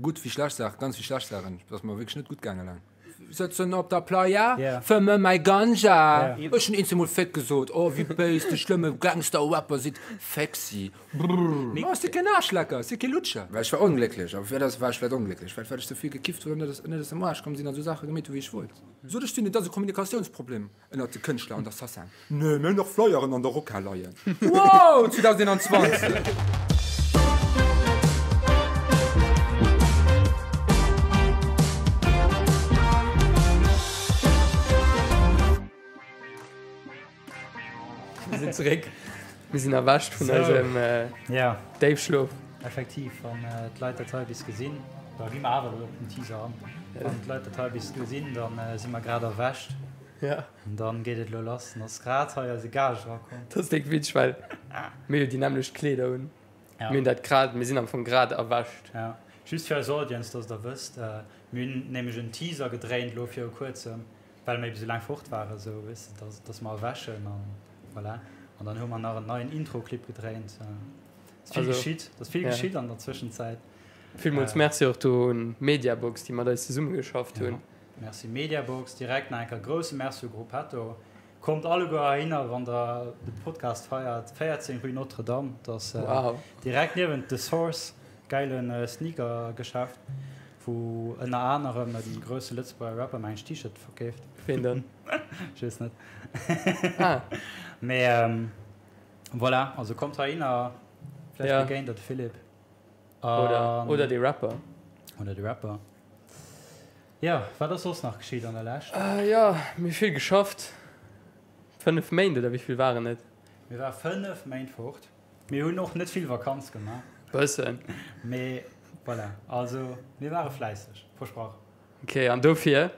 Gutt wéi schlecht Saachen, ganz vill schlecht Saachen. Et ass mer wierklech net gutt gaange laang. Sëtzen op der Playa, fëmme mäi Ganja. Ech hunn eens emol Féck gesot. Oh, wéi béis, de schlëmme Gangster-Rapper seet Féck si. Brrr. Ma ech si keen Aarschlecker, ech si kee Lutscher. Well ech war onglécklech. A firwat war ech vläicht onglécklech? Vläicht well ech ze vill gekifft hunn an net net aus dem Aarsch komm sinn an esou Saache gemeet hu wéi ech wollt. Sot ech dunn, et ass e Kommunikatiounsproblem ënnert de Kënschtler an der SACEM. Nee, mir hunn nach Flyeren an der Rockhal leien. Wow, 2021! Mir sinn zeréck. Mir sinn erwächt vun eisem Ja. Déifschlof. Effektiv, wann d'Leit dat hei bis gesinn, da gi mer awer elo op den Teaser an. Wann d'Leit dat hei bis gesinn, dann si mer grad erwächt. Ja. An dann geet et elo lass. Dann ass grad hei eise Gaascht erakomm. Dat ass déck witzeg, well mir jo déi nämmlecht Kleeder hunn. Ja. Mir hunn dat grad, mir sinn am Fong grad erwächt. Ja. Just fir eis Audience, dass der wësst, mir hunn nämlech en Teaser gedréint elo viru kuerzem, well mir ebe sou laang fort waren, sou, weess de, dass, dass mer erwächen an voilà. An dann hu mer nach en neien Intro-Clip gedréint. Et ass vill Also, geschitt, et ass vill ja. geschitt an der Zwëschenzäit. Villmools Merci och do un Mediabox, déi mat eis zesummegeschafft hunn. Ja. Merci Mediabox, direkt nach eng Kéier grousse Merci u Gruppetto. Kommt alleguer heihinner wann der de Podcast feiert, 14 rue Notre Dame, dat ass direkt niewent The Source, gäile Sneakergeschäft, wou ënner anerem e grousse Lëtzebuerger Rapper mengen ech T-Shirt verkeeft. Ween dann? Ech weess net. Mee voilà, also kommt heihinner, vläicht begéint der de Philippe. Oder de Rapper. Oder de Rapper. Jo, wat ass soss nach geschitt an der Lescht? Jo, mir hu vill geschafft. 5 Méint oder wéi vill waren et? Mir ware 5 Méint fort. Mir hunn och net vill Vakanz gemaach. Bëssen. Mee voilà, also mir ware fläisseg, versprach. Ok, an dofir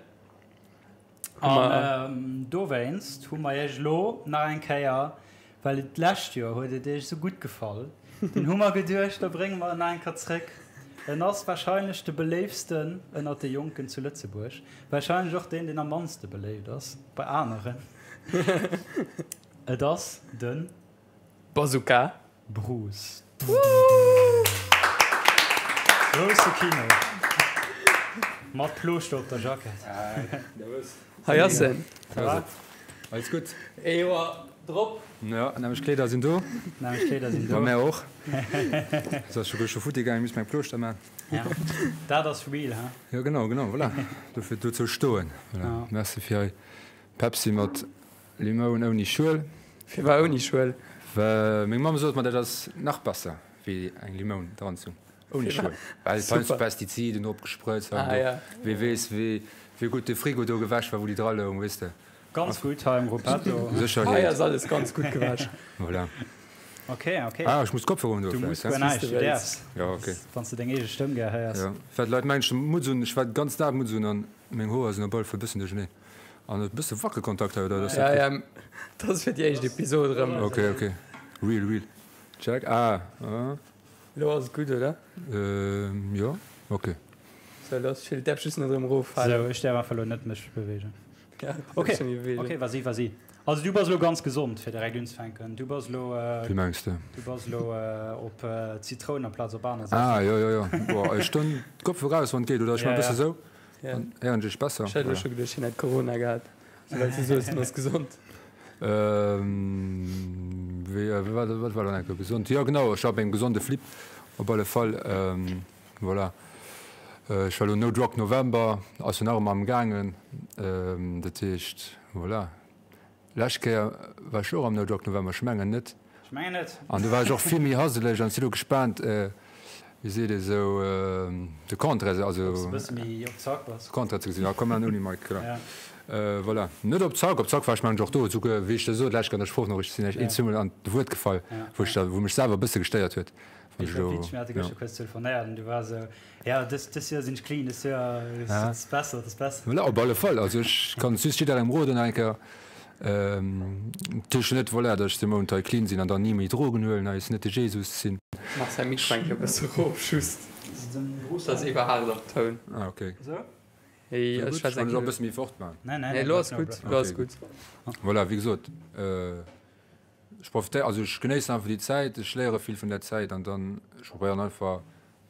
hu mer. An dowéinst hu mer iech elo nach eng Kéier, well et d'lescht Joer huet et iech esou gutt gefall, dunn hu mer geduecht, da brénge mer en nach eng Kéier zréck. En ass warscheinlech de beléiftsten ënnert de Jonken zu Lëtzebuerg, warscheinlech och deen, deen am mannste beléift ass bei aneren. Et ass de. Bazooka. Bruce. Grousse Kino. Mat Plooschter op der Jackett. Hei ass en. Ça va? Alles gutt. Ee Joer drop. Ja, nämlech Kleeder sinn do. Nämlech Kleeder sinn do. Bei mär och. Se ass scho futti gaangen, misst meng Plooschter man. Ja, dat ass real, he? Jo, genau, genau, voilà. Dofir dozou stoen. Voilà. Merci fir hei Pepsi mat Limoun ouni Schuel. Firwat ouni Schuel? Well meng Mamm sot mer, dat ass nach besser wéi eng Limoun dran ze hunn ouni Schuel. Well heiansdo Pestiziden drop gesprëtzt an do, wee weess wéi gutt de Frigo do gewäsch war wou déi dra loung, weess de. Ganz gutt hei am Gruppetto. Sécherheet. Hei ass alles ganz gutt gewäsch. Voilà. Ok, ok. Ah, ech muss d'Kopfhörer un do Du muss vläicht, guer näischt, du däerfs. Ja, ok. Wann s de deng eege Stëmm gär héiers. Ja, well d'Leit mengen ech hu Mutz un. Ech war d'ganz Dag Mutz un an meng Hoer sinn op alle Fall e bëssen duercherneen. An e bësse Wackelkontakt hei, oder? Ja, ja, dat ass fir déi éischt Episod erëm. Ok, ok. Real, real. Check. Ah, ah. Elo ass et gutt, oder? Jo, ok. Sou, elo ass chill. Däerf just net erëm eroffalen. Sou, ech däerf einfach elo net mech beweegen. Ja, Ok, ok, vas-y, vas-y. Also du bass elo ganz gesond, fir direkt unzefänken. Du bass elo. Wéi mengs de? Du bass elo op Zitroun amplaz op aner Saachen. Ah, jo, jo, jo. Boah, ech stoung d'Kopf eraus, wann et geet, oder? Ech man e bësse sou. Ja. Héieren ech besser. Ech hat elo scho geduecht, hien hätt Corona gehat, well s de soos, en ass gesond. Wéi, wat, wat war dann enke gesond? Jo genau, ech war op engem gesonde Flip op alle Fall. Voilà. Ech war elo No Drug November, ass jo nach ëmmer am gaangen. Dat heescht, voilà. Lescht Kéier war ech och am No Drug November, ech mengen net. Ech mengen net. An do war ech och vill méi haseleg an si lo gespaant, wéi seet ee sou, de Contraire, also. Ob s de e bësse méi op Zack bass. Contraire ze gesinn. Ah, komm an ouni Mike, genau. Voilà. Net op Zack, op Zack war ech mengen ech och do, esouguer wéi ech der sot lescht Kéier an der Sproochnochricht, sinn ech eenzemol an d'Wuert gefall, wou ech da, wou mech selwer e bësse gestéiert huet. Wann ech elo, mir hate gëschter kuerz telefonéiert an du war esou, jo, dës, dës Joer sinn ech clean, dës Joer ass besser, dat ass besser. Voilà, op alle Fall. Also ech kann just jidderengem roden nach eng Kéier, dat heescht jo net, voilà, datt ech de Mount hei clean sinn an dann ni méi Drogen huelen, hei ass net de Jesus sinn. Maach säi Mikro eng Kéier e bësse rof, just dat ass iwwerhaalt am Toun. Ah, okay. Esou? Hey, Esou ech gutt? schwätz Kann eng ech och e Kéier. bësse méi fort maachen? Nee, nee, Nee, elo ass gutt, elo ass Okay, gutt. gutt. Voilà, wéi gesot, ech profitéieren, also ech genéissen einfach déi Zäit, ech léiere vill vun där Zäit an dann, ech probéieren einfach.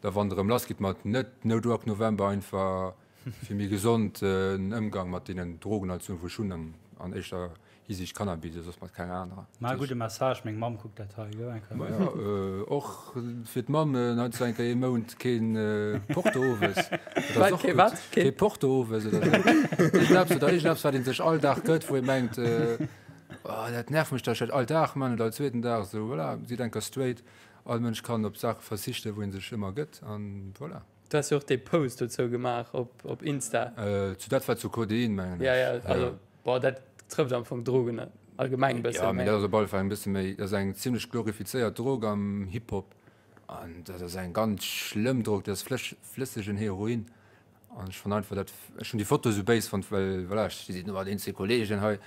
Da wann der erëm lass gitt mat net No Drug November, einfach fir méi gesond en Ëmgang mat deenen Drogen halt ze hunn, wou ech hunn an an éischter Hisiicht Cannabis, soss mat kenger anerer. Maach e gudde Message, meng Mamm kuckt dat hei, gell, eng Kéier. Ma jo, och fir d'Mamm, heiansdo eng Kéier ee Mount keen Porto owes, dat ass och gutt. Kee Porto owes oder esou. Iergendeppes oder iergendeppes, wat ee sech all Dag gëtt, wou ee mengt, oh dat nervt mech, datt ech dat all Dag man oder all zweeten Dag esou. Voilà, sidd eng Kéier straight. All Mënsch kann op Saache verzichten, wou ee sech ëmmer gëtt an voilà. Du has jo och dee Post dozou gemaach op, op Insta. Zu dat war zu Codein, mengen ech. Ja, ja, also, boah, dat trëfft am Fong Drogen allgemeng e bëssen. Ja, mee dat ass op alle Fall eng bësse méi, dat ass eng zimlech glorifizéiert Drog am Hip-Hop an dat ass eng ganz schlëmm Drog, dat ass flësch, flëssegen Heroin an ech fann einfach dat, ech hunn déi Foto esou béis fonnt, well voilà, ech si mat een, zwee Kollegen hei,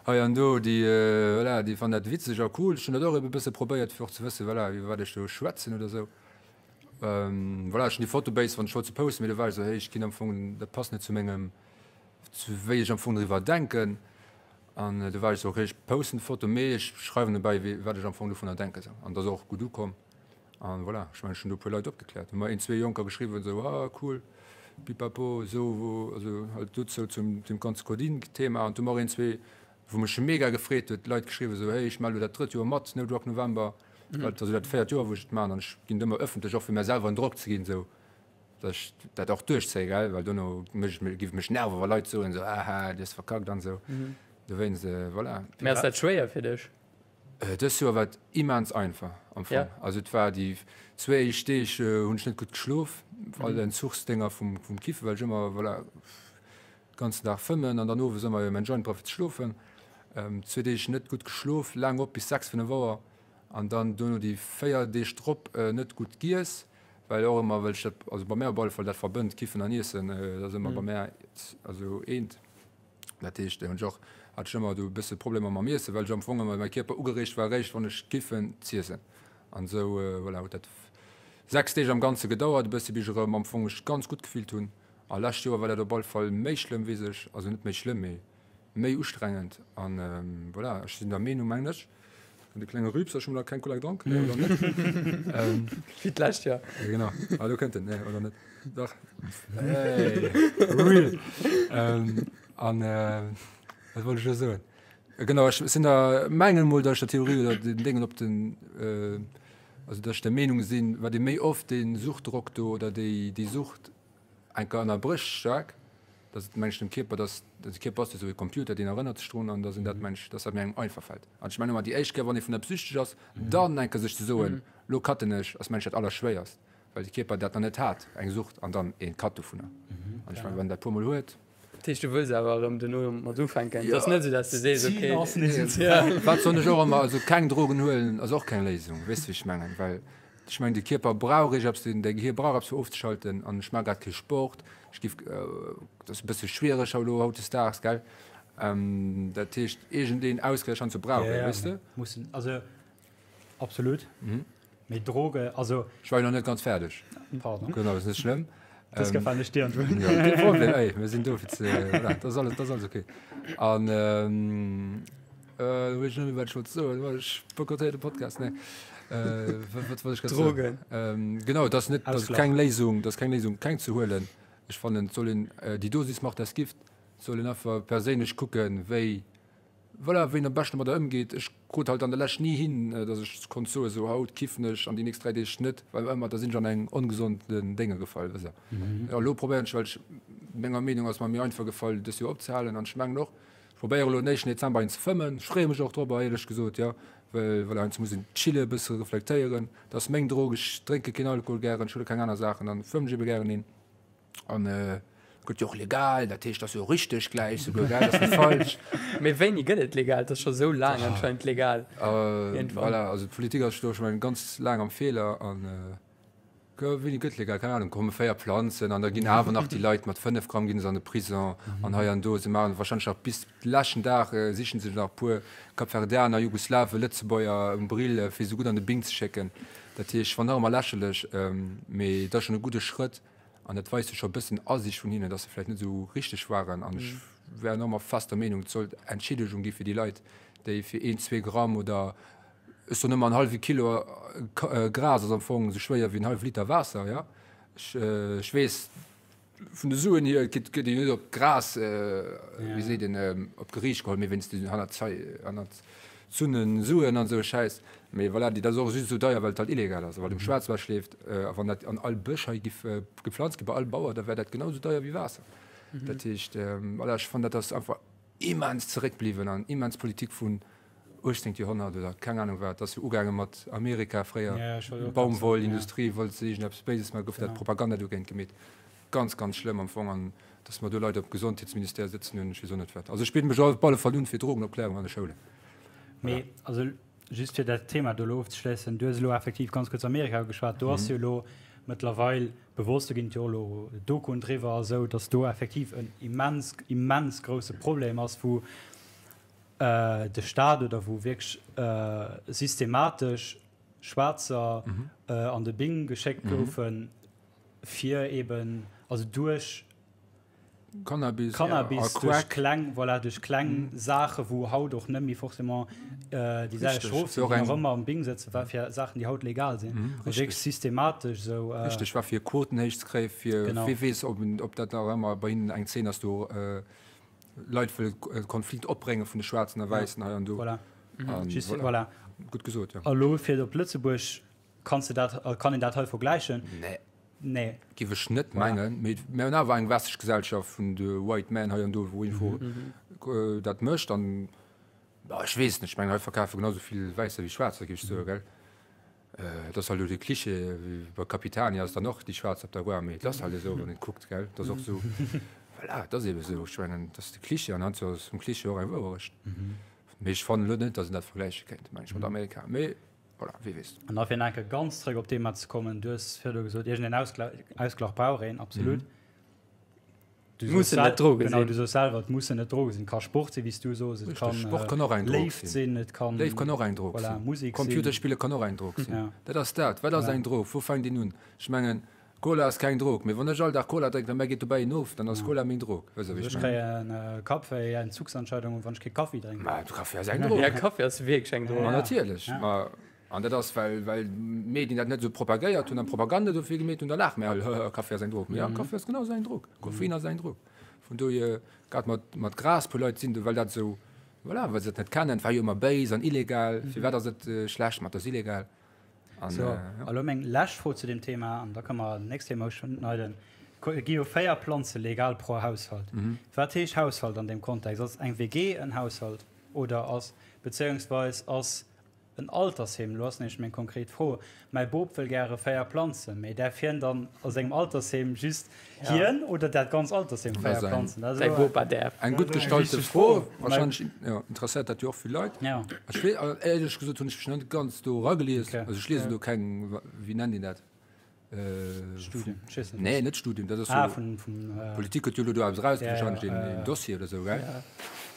hei an do, déi voilà, déi fannen dat witzeg a cool. Ech hunn dat och ebe bësse probéiert, fir och ze wëssen, voilà, iwwer wat ech do schwätzen oder esou. Voilà, ech hunn déi Foto béis wann ech wollt se posten, mee do war ech esou, hey, ech ginn am Fong, dat passt net zu mengem, zu wéi ech am Fong driwwer denken. An do war ech esou, okay, ech posten d'Foto, mee ech schreiwen dobäi, wéi, wat ech am Fong dovunner denken esou. An dat ass och gutt ukomm. An voilà, ech mengen, ech hunn do e puer Leit opgekläert. Hu mer een, zwee Jonker geschriwwen, esou, ah cool, pipapo, esou, wou, also halt dozou zum dem ganze Codine-Thema. An du hu mer och een, zwee, wou mech mega gefreet huet, Leit geschriwwen esou, hey, ech melle lo dat drëtt Joer mat, No Drug November. Well et ass elo dat véiert Joer, wou ech et maachen an ech ginn et ëmmer ëffentlech, och fir mär selwer en Drock ze ginn, esou datt ech dat och duerchzéie, gell, well dono mécht et mech, géif et mech nerven, wa Leit soen esou, aha, du hues verkackt an esou. Dowéinst, voilà. Mee ass dat schwéier fir dech? Dëst Joer war et immens einfach am Fong. Also et war déi zwéi éischt Deeg hunn ech net gutt geschlof, all Entzuchsdénger vum Kiffen, well ech ëmmer, voilà, Ganzen Dag fëmmen an dann owes ëmmer mäin Joint brauch fir ze schlofen. Zwee Deeg net gutt geschlof, laang op bis 6, 5 Auer an dann dono déi 4 Deeg drop net gutt giess, well och ëmmer well ech dat, also bei mär op alle Fall dat verbënnt, Kiffen an Iessen, dat ass ëmmer bei mär also eent. Dat heescht hunn ech och, hat ech ëmmer do e bësse Problemer mam Iessen, well ech am Fong ëmmer mäi Kierper ugereegt war eréischt wann ech kiffen z'iessen an esou voilà huet dat 6 Deeg am Ganze gedauert e bësse bis ech erëm am Fong mech ganz gutt gefillt hunn. A lescht Joer war dat op all Fall méi schlëmm, weess ech, also net méi schlëmm, mee méi ustrengend. An voilà, ech sinn der Meenung, mengen ech, kënnt e klenge Rüpser, ech hunn nach keng Cola gedronk, nee oder net? Wéi d'lescht Joer. Ja, genau. Ah, do kënnt en, nee oder net? Dach. Hey, real. An wat wollt ech elo soen? Genau, ech sinn der, mengen emol, datt ech der Theorie oder den Déngen op den, also datt ech der Meenung sinn, wat ee méi oft dee Suchtdrock do oder déi, déi Sucht Enker ënnerbrécht staark, dass et mengt dem Kierper, dass de Kierper ass jo esou e Computer, deen erënnert sech drun an dass en dat mengt, dass dat mir engem einfach fält. An ech mengen ëmmer déi éischt Kéier, wann ee vun eppes süchteg ass, dann enker sech ze soen, lo cutten ech, ass mengt dat Allerschwéierst, well de Kierper dat nach net hat, eng Sucht an dann een Cut dovunner. An ech mengen, wann een dat e puermol huet. Dat heescht, du wëlls awer erëm dono mat ufänken? Et ass net esou, dass du sees, okay. Wat soen ech och ëmmer, also keng Drogen huelen ass och keng Léisung, weess de wéi ech mengen, well Ech mengen de Kierper brauch iergeppes, den däi Gehier brauch eppes fir ofzeschalten an ech maache grad kee Sport, ech giff, dat ass e bësse schwiereg elo hautdesdaags, gell, dat heescht iergendeen Ausgläich heiansdo brauch ee, weess de. Mussen, also absolut, mee Droge, also. Ech war jo nach net ganz fäerdeg. Pardon. Genau, ass net schlëmm. Dës gefalen ech dir an d'Wuert. Jo, kee Problem, ey, mir sinn do fir ze, voilà, dat ass alles, dat ass alles okay. An elo weess ech net méi, wat ech wollt soen, ech boykottéiere de Podcast, nee. Wat, wat wollt ech grad soen? Drogen. Genau, et ass net, dat ass keng Léisung, dat ass keng Léisung, keng ze huelen. Ech fannen, et soll een, die Dosis macht das Gift, et soll een einfach perséinlech kucken, wéi, Voilà, wéi een am beschten domadder ëmgeet. Ech krut halt an der Lescht ni hin, dass ech konnt soen, sou haut kiffen ech an déi nächst 3 Deeg net, well ëmmer da sinn ech an eng ongesond Dénge gefall, wësst der. Jo, elo probéieren ech, well ech menger Meenung ass mer méi einfach gefall dës Joer opzehalen an ech mengen och, ech probéiere elo den éischten Dezember een ze fëmmen. Ech freeë mech och drobber, éierlech gesot, jo, well voilà, heiansdo muss een chille, e bësse reflektéieren. Dat ass meng Drog, ech drénke keen Alkohol gären, ech huele keng aner Saachen, dann fëmmen ech ebe gären een. An gëtt jo och legal, dat heescht, ass jo richteg gläich souguer, gell, ass net falsch. Mee wéini gëtt et legal? Et ass scho sou laang anscheinend legal. Iergendwann. Voilà, also d'Politik ass do ech mengen ganz laang am Feeler an wéini gëtt legal? Keng Ahnung, komme 4 Planzen an da ginn awer nach déi Leit mat 5 Gramm ginn se an de Prison an hei an do. Se maachen wahrscheinlech nach bis de leschten Dag sichen se nach e puer Kapverdianer, Jugoslawen, Lëtzebuerger um Brill fir se gutt an de Bing ze schécken. Dat heescht, ech fannen nach ëmmer lächerlech, mee et ass schonn e gudde Schrëtt. An dat weist jo scho e bëssen Asiicht vun hinnen, dass se vläicht net esou richteg waren. An ech wär nach ëmmer fest der Meenung, et sollt Entschiedegung gi fir déi Leit, déi fir een, zwee Gramm oder ech soen ëmmer en hallwe Kilo Gras ass am Fong esou schwéier wéi en hallwe Liter Waasser, jo. Ech, ech weess vun de Suen hier, et gëtt gëtt een net op d'Gras, wéi seet een, op d'Geriicht geholl, mee wéinst den hannert hannert d'Zunnen Suen an esou e Schäiss. Mee voilà, déi dat ass och just esou deier, well et halt illegal ass a well et um Schwaarzmaart schleeft. A wann dat an all Bësch hei giff gepflanzt gi bei all Bauer, da wär dat genau esou deier wéi Waasser. Dat heescht, voilà, ech fannen dat ass einfach immens zeréckbliwwen an immens Politik vun 18. Joerhonnert oder keng Ahnung wat, ass jo ugaange mat Amerika fréier, Baumwollindustrie wollt se iergendeppes Béises maachen, gouf dat Propaganda dogéint gemeet. Ganz, ganz schlëmm am Fong. An datt mer do Leit op Gesondheetsministère sëtzen hunn, ech weess och net wat. Also ech bidde mech op alle Fall un fir Drogenopklärung an de Schoulen. Mee also just fir dat Thema do elo ofzeschléissen, du hues elo effektiv ganz kuerz Amerika ugeschwat, do ass jo elo mëttlerweil bewosst, do ginn et jo och elo Dokuen driwwer a sou, datt do effektiv en immens, immens grousse Problem ass, wou de Staat oder wou wierklech systematesch Schwaarzer an de Bing geschéckt goufen, fir eben, also duerch Cannabis, Cannabis duerch kleng, voilà, duerch kleng Saache wou haut och net méi forcément déi selwecht Strof sinn, déi nach ëmmer am Bing sëtzen, war fir Saachen, déi haut legal sinn, also wierklech systematesch esou. Richteg, war fir Quoten héich ze kréien, fir wie weess, ob dat nach ëmmer bei hinnen eng Zeen ass do. Leit wëlle Konflikt opbrénge vun de Schwaarzen a Wäissen hei an do. Voilà. Just, voilà. Gutt gesot, jo. A lo fir op Lëtzebuerg, kanns de dat, kann een dat hei vergläichen? Nee. Nee. Giff ech net mengen. Mee mir hunn awer eng westlech Gesellschaft vun de White Men hei an do, wou info dat mécht. An, ech weess net, ech mengen hei verkafe genau esou vill Wäisser wéi Schwaarzer, géif ech soen, gell? Et ass halt elo de Cliché, wéi bei Capitani ass dann och déi Schwaarz op der Röhr, mee et ass halt esou, wann een kuckt, gell, et ass och esou, voilà, et ass eebe esou. Ech mengen, et ass de Cliché an heiansdo ass vum Cliché och eng Wouerecht. Mee ech fannen elo net, datt een dat vergläiche kéint, meng ech, mat Amerika, mee voilà, wie weess. An da fir nach eng Kéier ganz zrëck op d'Thema ze kommen, du hues virdu gesot, iergendeen Ausglach brauch een, absolut. Du Mussen net Droge sinn. Genau, du sos selwer, et mussen net Droge sinn. Et ka Sport sinn, wéi s du sos, et kann Sport kann och eng Drog Léift sinn, et kann Léift kann och eng Drog voilà, sinn. Musek sinn. Computerspille kann och eng Drog sinn. Ja. Dat ass dat. Wat ass eng Drog? Wou fänkt een un? Ech mengen, Cola ass keng Drog, mee wann ech all Dag Cola drénken a mär geet dobäi een of, dann ass Cola meng Drog. Weess der, wéi ech mengen? Ech kréien Kappwéi, Entzugsentscheidungen, wann ech kee Kaffi drénken. Mä Kaffi ass eng Drog. Ja, Kaffi ass wierklech eng Drog. Ma natierlech. Ma An dat ass, well, well d'Medien dat net esou propagéiert hunn an Propaganda dofir gemeet hunn, da laache mir all, Hëhë, Kaffi ass eng Drog. Mee ja, Kaffi ass genau esou eng Drog. Koffein ass eng Drog. Vun dohier, grad mat, mat Gras, puer Leit sinn do, well dat esou, voilà, well se dat net kennen, et war jo ëmmer béis an illegal. Firwat ass et schlecht? Ma et ass illegal. An, So, ja. a lo meng lescht Fro zu deem Thema, an da kënne mer nächst Thema uschneiden. Et gi jo 4 Planze legal pro Haushalt. Wat heescht Haushalt an deem Kontext? Ass eng WG en Haushalt oder ass, bezéiungsweis ass En Altersheem, elo ass nämlech meng konkret Fro, mäi Bop wëll gäre 4 Planzen, mee däerf hien dann a sengem Altersheem just hien oder dat ganz Altersheem 4 Planzen? Dat ass Däi Bopa däerf. Eng gutt gestallte Fro, wahrscheinlech interesséiert dat jo och vill Leit. Ech weess, éierlech gesot hunn ech mech nach net ganz do eragelies, also ech liesen do keng, wéi nennt een dat? Studien, ech weess net. Nee, net Studien, dat ass ah, vun, vun, äh, Politik huet jo elo do eppes erausginn, ja, wahrscheinlech ja, een, een Dossier oder sou, gell? Ja.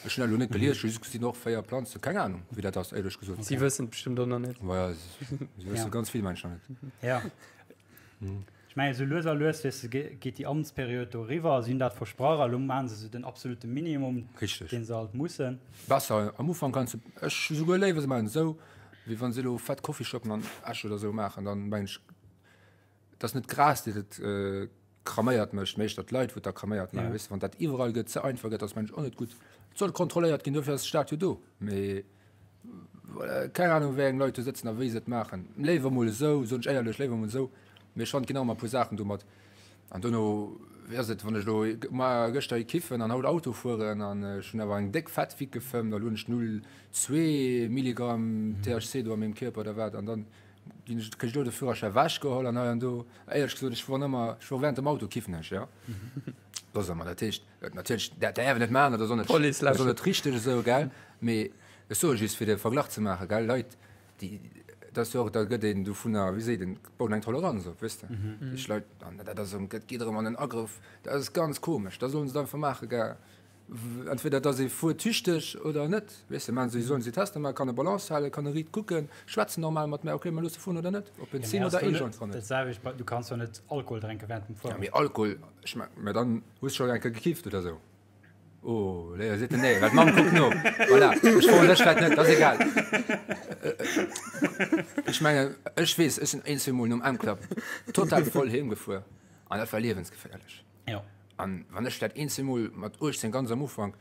Ech hunn dat elo net gelies, ech hu just gesinn, och 4 Planzen, keng Ahnung, wéi dat ass, éierlech gesot. Si wëssen et bestëmmt och nach net. Voilà, si wësse ganz vill Menschen nach net. Ja. Ech mengen, esou lues a lues, weess de, geet déi Amtsperiod do eriwwer. Si hunn dat versprach a lo maache se esou den absolute Minimum, Richtig. deen se halt mussen. Besser, am Ufank kanns de, ech hu souguer léiwer, se maachen esou, wéi wann se elo fett Coffeeshoppen an Esch oder esou maachen, dann mengen ech, et ass net d'Gras, déi dat kraméiert mécht, mee éischter d'Leit, wou et da kraméiert maachen. Weess de, wann dat iwwerall gëtt, ze einfach gëtt, ass mengen ech och net gutt. Et soll kontrolléiert ginn, dofir ass de Staat jo do. Mee voilà, keng Ahnung, wéi eng Leit do sëtzen a wéi se et maachen. Léiwer mol esou, soen ech éierlech, léiwer mol esou. Mee ech fannen, et ginn nach ëmmer e puer Saachen do mat. An dono, wéi ass et, wann ech elo mar gëschter hi kiffen an haut Auto fueren an ech hunn awer eng déck fett Wick gefëmmt a lo hunn ech 0,2 Milligramm THC do a mengem Kierper oder wat an dann ginn ech, kritt ech elo de Führerschäi ewechgeholl an hei an do. Éierlech gesot, ech fueren ëmmer, ech fuere während dem Auto kiffen ech, jo. Dat ass ëmmer, dat heescht, natierlech, dat däerf een net maachen, dat ass och net, dat ass och net richteg esou, gell, mee ech soe just, fir de Verglach ze maachen, gell, Leit, déi, dat ass jo och, da gëtt een dovunner, wéi seet een, baut eng Toleranz op, weess de. Déi Leit, an dat ass erëm, dat geet erëm an den Agrëff, dat ass ganz komesch, da sollen se et einfach maachen, gell. Entweder et ass ee fuertüchteg oder net, weess de, maachen se, sollen se Tester maachen, kann e Balance halen, kann e riit kucken, schwätzen normal mat mär, okay, mer loosse fueren oder net, op Benzin oder E-Joint fannen. Dat selwecht bei, du kanns jo net Alkohol drénke während dem Fueren. Ja, mee Alkohol, ech mengen, mä dann hues scho eng Kéier gekifft oder sou. Oh, Léa seet nee, well d'Mamm kuckt no. Voilà, ech froen dech dat net, dat ass egal. Ech mengen, ech weess, ech sinn een, zweemol nom M-Club total voll heemgefuer. An dat war liewensgeféierlech. Jo. An wann ech dat eenzel Mol mat 18 ganz am Ufank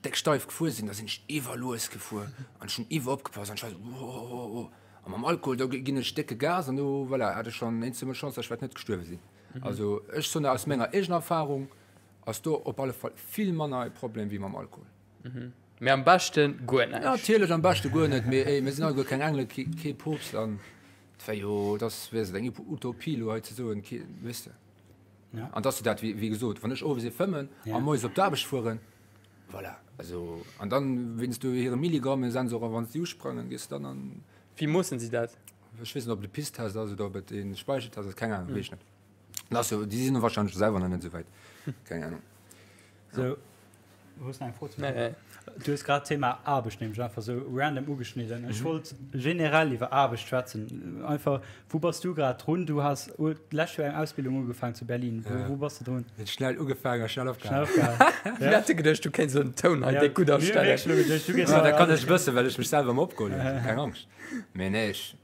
déck steif gefuer sinn, da sinn ech iwwerlues gefuer an ech hunn iwwer opgepasst an ech war esou woah. An mam Alkohol, do ginn ech décke Gas an do, voilà, hat ech schonn eenzel Mol Chance, datt ech wat net gestuerwe sinn. Also ech soen der aus menger eegener Erfahrung ass do op alle Fall vill manner e Problem wéi mam Alkohol. Mee am beschte guer näischt. Natierlech am beschte guer net, mee ey, mir sinn alleguer keng Engelen, kee Poopst an et wär jo, et ass, wéi ass et, eng Utopie elo hei ze soen, kee, weess de. An et ass jo dat, wéi gesot, wann ech owes ee fëmmen a moies op d'Aarbecht fueren, voilà, also an dann wéinst do hire Milligrammesensor, wann se déi usprangen, gees de dann an. Wéi moossen si dat? Ech weess net, ob et e Pisttest ass oder ob et e Speicheltest ass, keng Ahnung, weess ech net. Dat ass jo, déi sinn wahrscheinlech selwer nach net esou wäit, keng Ahnung. Sou, hues nach eng Fro zu Nee, nee. Du hues grad d'Thema Aarbecht nämlech einfach sou random ugeschnidden. Ech wollt generell iwwer Aarbecht schwätzen. Einfach, wou bass du grad drun? Du has d'lescht Joer eng Ausbildung ugefaangen zu Berlin. Wou, wou bass du drun? Huet schnell ugefaangen a schnell opgehalen. Schnell opgehalen. Mir hate geduecht, du kéints esou en Toun hei déck gutt astellen. Mir hu wierklech elo geduecht, du gees. Ja, dat kann ech e bëssen, well ech mech selwer ëmmer opgeholl hunn. Keng Angscht. Mee nee, ech.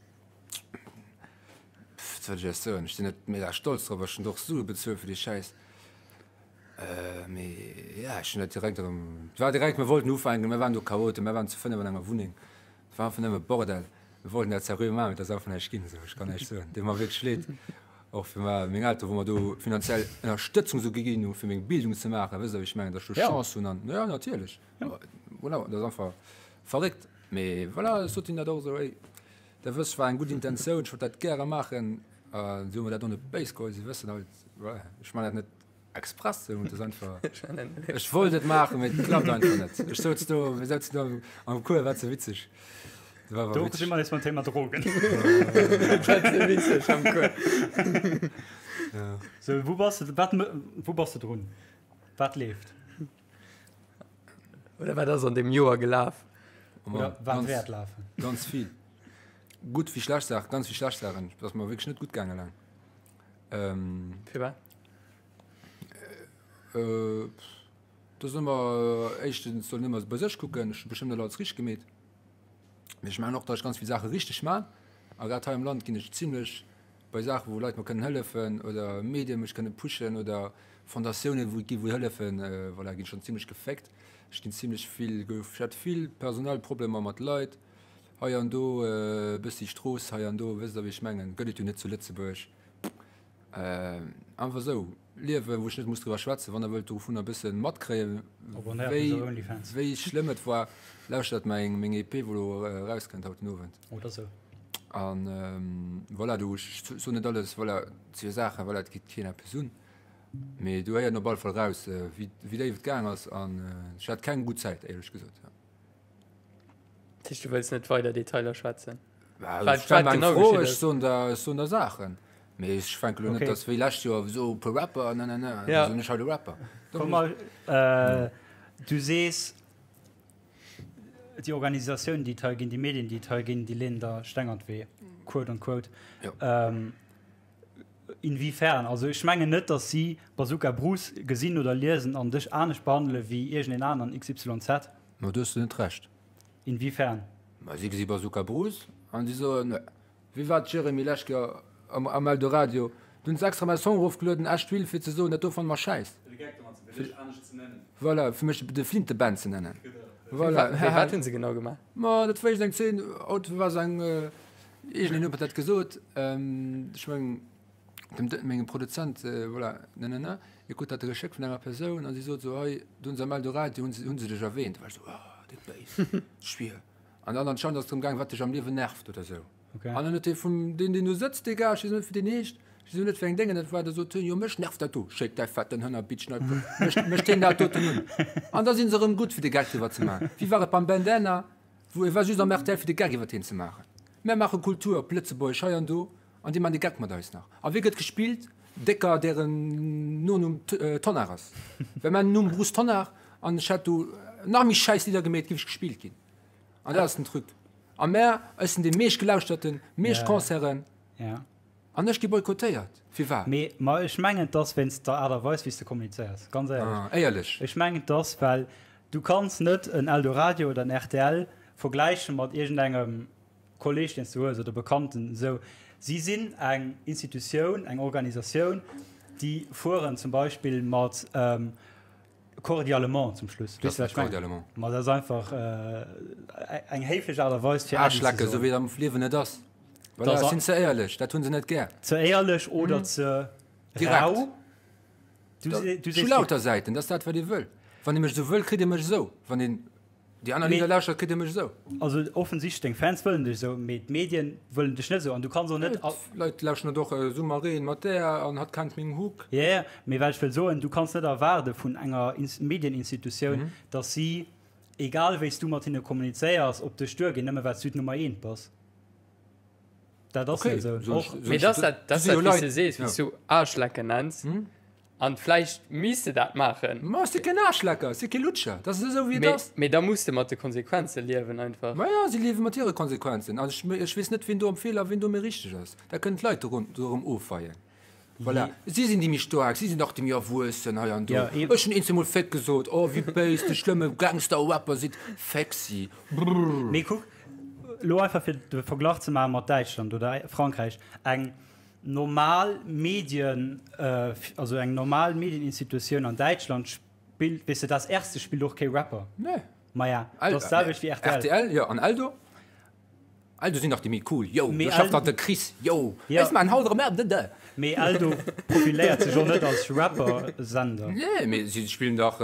Pff, wat soll ech iech soen? Ech sinn net mega stolz drop, ech hunn och Sue bezuelt fir dee Schäiss. Mee ja, ech hunn dat direkt erëm, et war direkt, mir wollten ufänken, mir waren do Chaoten, mir waren zu 5 an enger Wunneng, et war einfach nëmme Bordell. Mir wollten dat seriö maachen, mee et ass einfach näischt ginn, esou, ech kann näischt soen. Deet mer wierklech leed, och fir meng Elteren, wou mer do finanziell Ënnerstëtzung esou gi ginn hu fir meng Bildung ze maachen, wësst Der, wéi ech mengen, datt ech do Chance hunn an, jo, natierlech, voilà, dat ass einfach verréckt. Mee voilà, ech sot hinnen dat och esou, ey, Der wësst, war eng gutt Intentioun, ech wollt dat gäre maachen. A si hu mer dat och net béis geholl. Si wëssen halt, voilà, ech maachen dat net express esou, et ass einfach, ech wollt et maachen, mee et klappt einfach net. Ech souz do, mir souzen do am Cours, war ze witzeg. Dat war awer Do si witzeg. mer nees beim Thema Drogen. Dat war ze witzeg am Cours. Sou, wou bass de, wat, wou bass de drun? Wat leeft? Oder wat ass an deem Joer gelaf? Oder wat wäert lafen? Ganz vill. Gutt wéi schlecht Saachen, ganz vill schlecht Saachen. Et ass mer wierklech net gutt gaange laang. Ähm, Firwat? Äh, do soll mer éischtens soll ëmmer bei sech kucken. Ech hu bestëmmt net alles richteg gemeet. Mee ech maachen och, datt ech ganz vill Saache richteg maan. A grad hei am Land ginn ech zimlech bei Saachen, wou Leit mer kënnen hëllefen oder Medien mech kënne pushen oder Fondatiounen, wou et gi wou hëllefen, voilà, ginn schonn zimlech geféckt. Ech ginn zimlech vill, gouf, ech hat vill personell Problemer mat Leit hei an do, e bëssi Strooss hei an do, wësst Der wéi ech mengen, gëtt et jo net zu Lëtzebuerg. Einfach esou Liewen, wou ech net muss driwwer schwätzen. Wann Der wëllt dovunner e bësse matkréien, wéi, wéi schlëmm et war, lauschtert meng, meng EP, wou elo erauskënnt haut den Owend. Oder sou. An voilà, do, ech soen net alles, voilà, et si jo Saachen, voilà, et geet keen eppes un. Mee do héiert een op alle Fall raus, wéi, wéi déif et gaang ass. An ech hat keng gutt Zäit, éierlech gesot, jo. Dat heescht, du wëlls net weider Detailer schwätzen? Well, ech stell mer eng Fro, ech soen der, ech soen der Saachen. Mee ech fänke lo net, dass wéi lescht Joer esou e puer Rapper, ne, ne, ne, da soen ech haut e Rapper. Komm mal, du sees, déi Organisatiounen, déi et hei ginn, déi Medien, déi et hei ginn, déi leeën der Steng an d'Wee, quote on quote. Inwiefern? Also ech mengen net, datt si Bazooka Bruce gesinn oder liesen an dech anescht behandele wéi iergendeen aneren XYZ. Ma do hues de net Recht. Inwiefern? Ma si gesi Bazooka Bruce an si soen, Nö. Wéi war d'Jeremy lescht Joer am Eldoradio? Do hunn se extra mäi Song erofgelueden, Echt Will, fir ze soen, dat do fanne mer schäiss. Voilà, fir mech de Flintebänn ze nennen. Voilà. Wéi, wat hunn se genau gemaach? Ma dat war iergendeng Zeen, haut war se eng, iergendeen huet mer dat gesot, ech mengen, dem mengem Produzent, voilà, nanana, hie krut dat da geschéckt vun enger Persoun an si sot esou, hei, do hunn se am Eldoradio, hunn se, hunn se dech erwähnt. Da war ech esou, oh, déck béis, schwier. An dann anscheinend ass et drëm gaangen, wat dech am Liewen nervt oder esou. Okay. An dann huet dee vum, deen, deen do sëtzt, dee Gars, ech weess net, wéi deen heescht, ech weess och net, wéi eng Déngen dat war, da sot hien, jo, mech nervt dat do, schéck däi fetten Hënnerbitch nei, mech, mech deen dat doten un. An da sinn se erëm gutt, fir de Gag driwwer ze maachen. Wéi war et beim Bandana, wou e war just am rtl, fir de Gag iwwert hien ze maachen. Mär maache Kultur op Lëtzebuergesch hei an do, an déi maachen de Geck mat eis nach. A wie gëtt gespillt? Décker, dären Nonumm Tonnar ass. Well mäin Numm Bruce Tonnar, an ech hätt do nach méi schäiss Lidder gemeet, giff ech gespillt ginn. An dat ass den Truc. A mär, ech sinn dee meeschtgelauschterten, meescht Concerten, an ech gi boykottéiert. Firwat? Mee ma ech mengen, 't ass wéinst der Aart a Weis, wéi s de kommunizéiers, ganz éierlech. Ah, éierlech? Ech mengen, 't ass, well du kanns net en Eldoradio oder en rtl vergläiche mat iergendengem Kolleg, deen s du hues, oder Bekannten, esou. Si sinn eng Institutioun, eng Organisatioun, déi fueren zum Beispill mat cordialement zum Schluss. Weess de, wat ech mengen? Ma dat ass einfach eng héiflech Aart a Weis, fir Äddi ze soen. Aarschlecke, esou wéi et am Liewen net ass. Voilà, ech sinn ze éierlech, dat hu se net gär. Ze éierlech oder ze rau. Direkt. Ech hu lauter Säiten, dat ass dat, wat ee wëll. Wann ee mech esou wëll, kritt ee mech esou. Wann een déi aner Lidder lauschtert, kritt ee mech esou. Also offensichtlech, deng Fans wëllen dech esou, mee d'Medien wëllen dech net esou. An du kanns och net. D'Leit lauschteren et och Summer, Reen mat där an hatt kennt meng Hook. Jo, jo, mee wat ech wëll soen, du kanns net erwaarde vun enger Medieninstitutioun, datt si, egal wéi s du mat hinne kommunizéiers, op dech duerginn, nëmme well s du d'Nummer eent bass. Dat ass net esou. Och, mee dat ass dat, dat ass dat, wéi s de sees, wéi s du Aarschlecken nenns. An vläicht misst de dat maachen. Ma ech si keen Aarschlecker, ech si kee Lutscher. Dat ass esou, wéi et ass. Mee da muss de mat de Konsequenze liewen einfach. Ma jo, si liewe mat hire Konsequenzen. An ech, ech weess net, wien do am Feeler a wien do méi richteg ass. Dat kënnen d'Leit dorëm ofweien. Voilà. Si sinn déi méi staark, si sinn dach déi méi Erwuessen hei an do. Ech hunn eens emol Féck gesot, oh wéi béis, de schlëmme Gangster-Rapper sidd, féck si. Brrr. Mee kuck, elo einfach fir de Verglach ze maache mat Däitschland oder Frankräich, eng normal Medien, also eng normal Medieninstitutioun an Däitschland spillt, weess de, das Erste spillt och kee Rapper. Nee. Maja, dat ass d'selwecht wéi rtl. Rtl, jo, an Eldo? Eldo sinn dach déi méi cool, yo, do schafft dach de Chris, yo, ech maan haut erëm ä dä dä. Mee Eldo profiléiert sech och net als Rapper-Sender. Nee, mee si spillen dach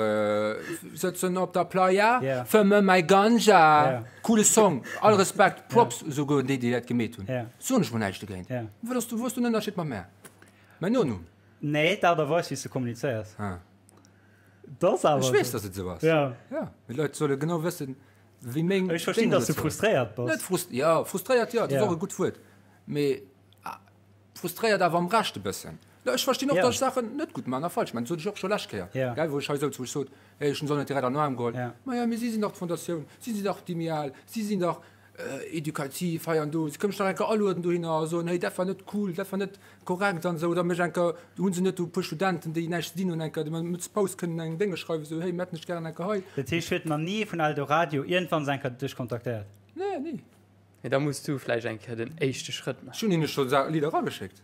Sëtzen op der Playa, fëmme mäi Ganja, coole Song, all Respekt, Props esouguer un déi, déi dat gemeet hunn, soen ech mol näischt dogéint. Wat ass do, wou ass do den Ënnerscheed mat mär? Mäin Nonumm? Nee, d'Aart a Weis, wéi s de kommunizéiers. Dat ass awer Ech weess, dass et esou ass. Jo, mee d'Leit solle genau wëssen, wéi meng Ech verstinn, dass du frustréiert bass. Net frust, jo, frustréiert, jo, dat ass och e gutt Wuert. Mee frustréiert awer am Recht e bëssen. Ech verstinn och, dass ech Saachen net gutt maachen a falsch maachen. Dat sot ech och scho lescht Kéier, gell, wou ech hei souz, wou ech sot, hey, ech hunn se och net direkt an den Aarm geholl. Maja, mee si sinn dach d'Fondatioun, si sinn dach déi méi al, si sinn dach edukativ hei an do. Si kënnen mech dach eng Kéier alueden dohinner a soen, hey, dat war net cool, dat war net korrekt an esou. Oder mech eng Kéier, do hu se net do e puer Studenten, déi näischt ze dinn hunn, eng Kéier, déi mer mëttes Paus kënnen eng Dénge schreiwen, esou, hey, mir hätten dech gären eng Kéier hei. Dat heescht, huet nach ni ee vun Eldoradio iergendwanns eng Kéier dech kontaktéiert? Nee, ni. Mee da muss du vläicht eng Kéier den éischte Schrëtt maachen. Ech hunn hinne scho Lidder erageschéckt.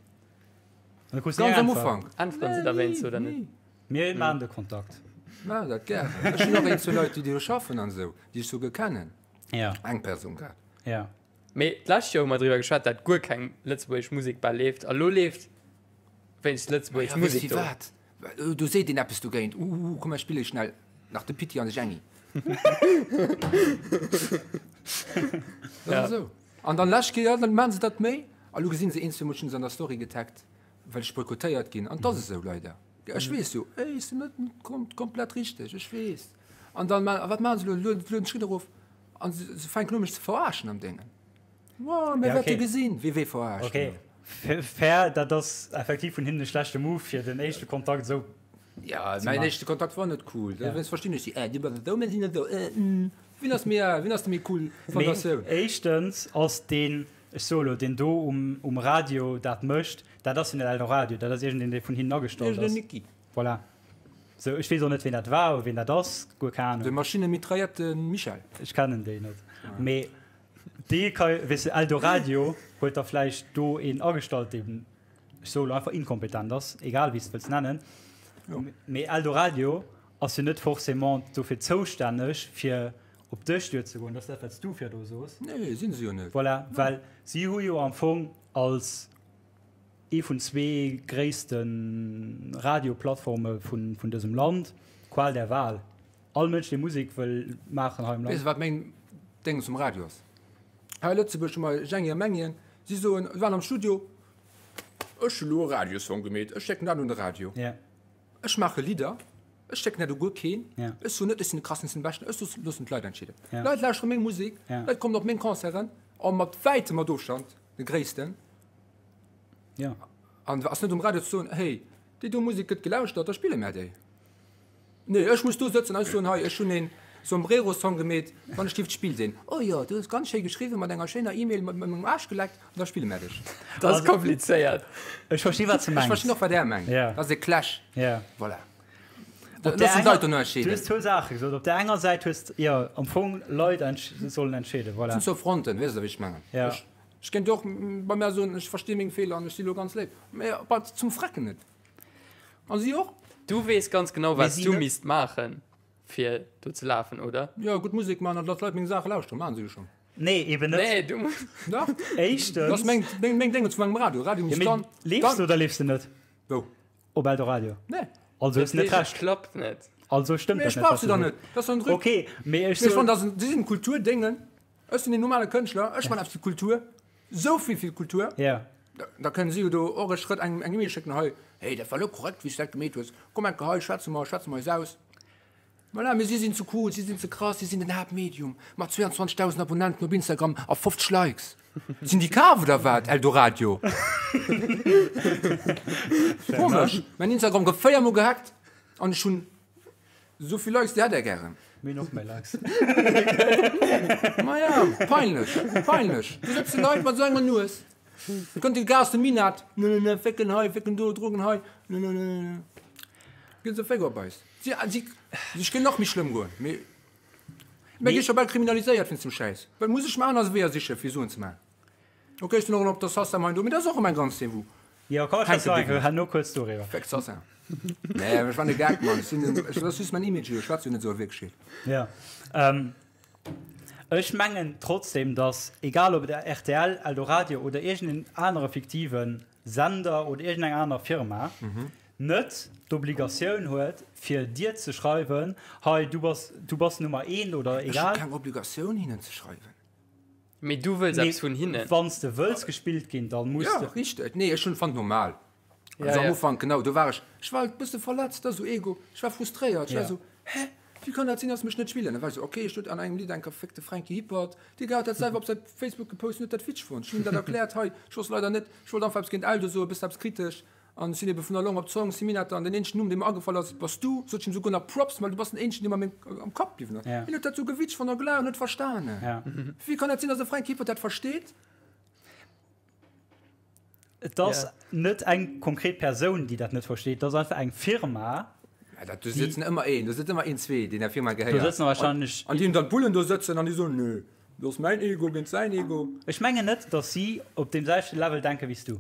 Ganz am Ufank. Äntweren se da wéinst oder net? Mir maachen de Kontakt. Maachen dat gären. Ech hunn och een zwou Leit, déi do schaffen an esou, déi ech souguer kennen. Ja. Eng Persoun grad. Ja. Mee d'lescht Joer hu mer driwwer geschwat, dat guer keng lëtzebuergesch Musek bal leeft. A lo leeft wéinst lëtzebuergesch Musek do. Wat? Do seet een eppes dogéint. Uuh, komm ech spille schnell nach de Pitti an de Jenny. Dat ass esou. An dann lescht Kéier, dann maachen se dat méi. A lo gesinn se eens, mol hunn se an der Story getaggt, well ech boykottéiert ginn. An 't ass esou, leider. Ech weess jo, ey, ech sinn net komplett richteg, ech weess. An dann, a wat maachen se elo? Lueden d'Schritt erof an se fänken u mech ze verarschen am Déngen. Wow, mir wäerte gesinn, wie wee verarscht. Okay, fair, dat ass effektiv vun hinnen e schlechte Move, fir den éischte Kontakt esou. Ja, mäin éischte Kontakt war net cool. Da verstinn ech si, äh, du bass esou, mir sinn esou, äh, mm. Wien ass méi al? Wien ass déi méi cool Fondatioun? Mee éischtens ass deen, ech soe lo, deen do um, um Radio dat mécht, dat ass jo net Eldoradio, dat ass iergendeen, dee vun hinnen agestallt ass. Iergendeen Niki. Voilà. Sou, ech weess och net, ween dat war oder ween dat ass, guer keng Ahnung. De Maschinemitraillette Michel. Ech kennen déi net. Mee dee ka, weess de, Eldoradio huet da vläicht do een agestallt, deen, ech soe lo einfach, inkompetent ass, egal wéi s de wëlls nennen. Mee Eldoradio ass jo net forcément dofir zoustänneg, fir op dech duerzegoen. Dat ass dat, wat s du virdu soos. Nee, sinn se jo net. Voilà, well si hu jo am Fong als ee vun zwee gréisste Radioplattforme vun dësem Land d'Qual der Wahl. All Mënsch, dee Musek wëll maachen hei am Land. Weess de, wat meng Déngens um Radio ass? Hei a Lëtzebuerg hu mer Jengi a Mengien, si soen, si waren am Studio, Ech hu lo e Radiosong gemeet, ech schécken dat un de Radio. Ech maache Lidder, ech schécken dat u guer keen. Ech soen net, ech sinn de krassten, ech sinn de Beschten, ech loossen d'Leit entscheeden. D'Leit lauschtere meng Musek, d'Leit kommen op meng Concerten, a mat wäitem mat Ofstand de gréissten. An ass net um Radio ze soen, hey, déi do Musek gëtt gelauschtert, da spille mär déi. Nee, ech muss do sëtzen an ech soen, hei, ech hunn een Sombrero-Song gemeet, wann ech giff d'Spill sinn. Oh jo, du hues ganz schéi geschriwwen, mat enger schéiner E-Mail, mat mengem Aarsch geleckt, an da spille mär dech. Dat ass komplizéiert. Ech versti wat s de mengs. Ech verstinn och wat är mengt. Dat ass e Clash. Voilà. Op där Loossen enger, d'Leit dono du entscheeden. hues zwou Saache gesot. Op där enger Säit hues, jo, am Fong, Leit entsch sollen entscheeden. Voilà. Et sinn zwou Fronten, weess de wéi ech mengen. Ja. Ech. Ech kéint och bei mär soen, ech versti meng Feeler an ech si lo ganz léif. Mä bei zum Frecken net. A si och. Du weess ganz genau, wat s du misst maachen, fir do ze lafen, oder? Jo, gutt Musek maachen an datt d'Leit meng Saache lauschteren. Maachen se jo schonn. Nee, eben net. Nee, du muss. Dach. Éischtens. Dat ass meng, meng, meng Dénge zu mengem Radio. Radio muss Ja, dann. mee leefs du oder leefs du net? Wou? Op Eldoradio. Nee. Also hues du net Recht. Klappt net. Also stëmmt Mee dat ech net, brauch wat se du dann sees. net. Dat ass dann Drück. Okay, mee ech Mee ech soen. fannen, dat sinn, si sinn Kulturdéngen. Ech sinn een normale Kënschtler. Ech man eppes fir d'Kultur. Sou vill fir d'Kultur. Ja. Da kënnen si jo do och e Schrëtt engem eng E-Mail schécken, hei, hey, dat war elo korrekt, wéi s du dat gemeet hues. Komm enke hei, schwätze mer, schwätze mer eis aus. Voilà, mee si sinn ze cool, si sinn ze krass, si sinn den Haaptmedium mat 22.000 Abonnenten op Instagram a 50 Likes. Sinn déi kaf oder wat, Eldoradio? Komesch, mäin Instagram gouf 4 mol gehackt an ech hunn esou vill Likes, déi hätt är gären. Mir hunn och méi Likes. Maja, peinlech, peinlech. Do sëtze Leit mat esou enger Nues. Da kënnt de Gas, de Minett, ne, ne, ne, Fécken hei, Fécken do, Drogen hei, ne, ne, ne, ne. Ginn se Féck op eis. Si, si, ech géing nach méi schlëmm goen, mee mir gi scho bal kriminaliséiert wéinst dem Schäiss. Well muss ech mer aner Weeër siche fir Suen ze maachen? Ok, ech sinn och op der Sacem hei an do, mee dat ass och ëm eng ganz Szene wou Jo, komm, ech schwätzen nach herno kuerz doriwwer. Féck d'Sacem. Nee, ech war e Gag, Mann. Ech sinn, ech, dat ass just mäin Image, ech schwätze jo net esou a Wierklechkeet. Jo. Ech mengen trotzdem, datt, egal ob et rtl, Eldoradio oder iergendeen anere fiktive Sender oder iergendeng aner Firma, net d'Obligatioun huet, fir dir ze schreiwen, hei, du bass, du bass Nummer eent oder Ech hu egal. keng Obligatioun hinnen ze schreiwen. Mee du wëlls Mee eppes vun hinnen. wann s de wëlls gespillt ginn, da muss Ja, de. richteg. Nee, ech hunn fonnt normal. Ja, Also am ja. Ufank, genau, do war ech, ech war halt bësse verletzt, da sou Ego, ech war frustréiert, ech war Ja. sou, hä, wéi kann dat sinn, dass se mech net spillen? Da war ech sou, okay, ech huet an engem Lidd eng verfickte Franky Hippert, dee Gars huet dat selwer op säi Facebook gepost an huet dat witzeg fonnt. Ech hunn him dat erkläert, hei, ech wosst leider net, ech wollt einfach eppes géint Eldo soen, e bëssen eppes kritesch. An ech sinn ebe vun der Long op d'Zong, Siminata, an den eenzegen Numm, dee mer agefall ass, bass du. Sot ech him souguer nach Props, well du bass den eenzegen, dee mer meng am Kapp bliwwen ass. Ja. Hien huet dat sou gewitzeg fonnt a gelaacht an huet verstanen. Ja. Wéi kann dat sinn, dass e Frank Hippert dat versteet? Et ass Ja. net eng konkret Persoun, déi dat net versteet, et ass einfach eng Firma. Ja, dat, do sëtzen ëmmer een, do sëtzt ëmmer een, zwee, deen der Firma Do gehéiert. sëtzen wahrscheinlech. An déi hunn dann d'Bullen do sëtzen an déi soen, Nö, dat ass mäin Ego géint säin Ego. Ech mengen net, dass si op deem selwechte Level denke wéi s du.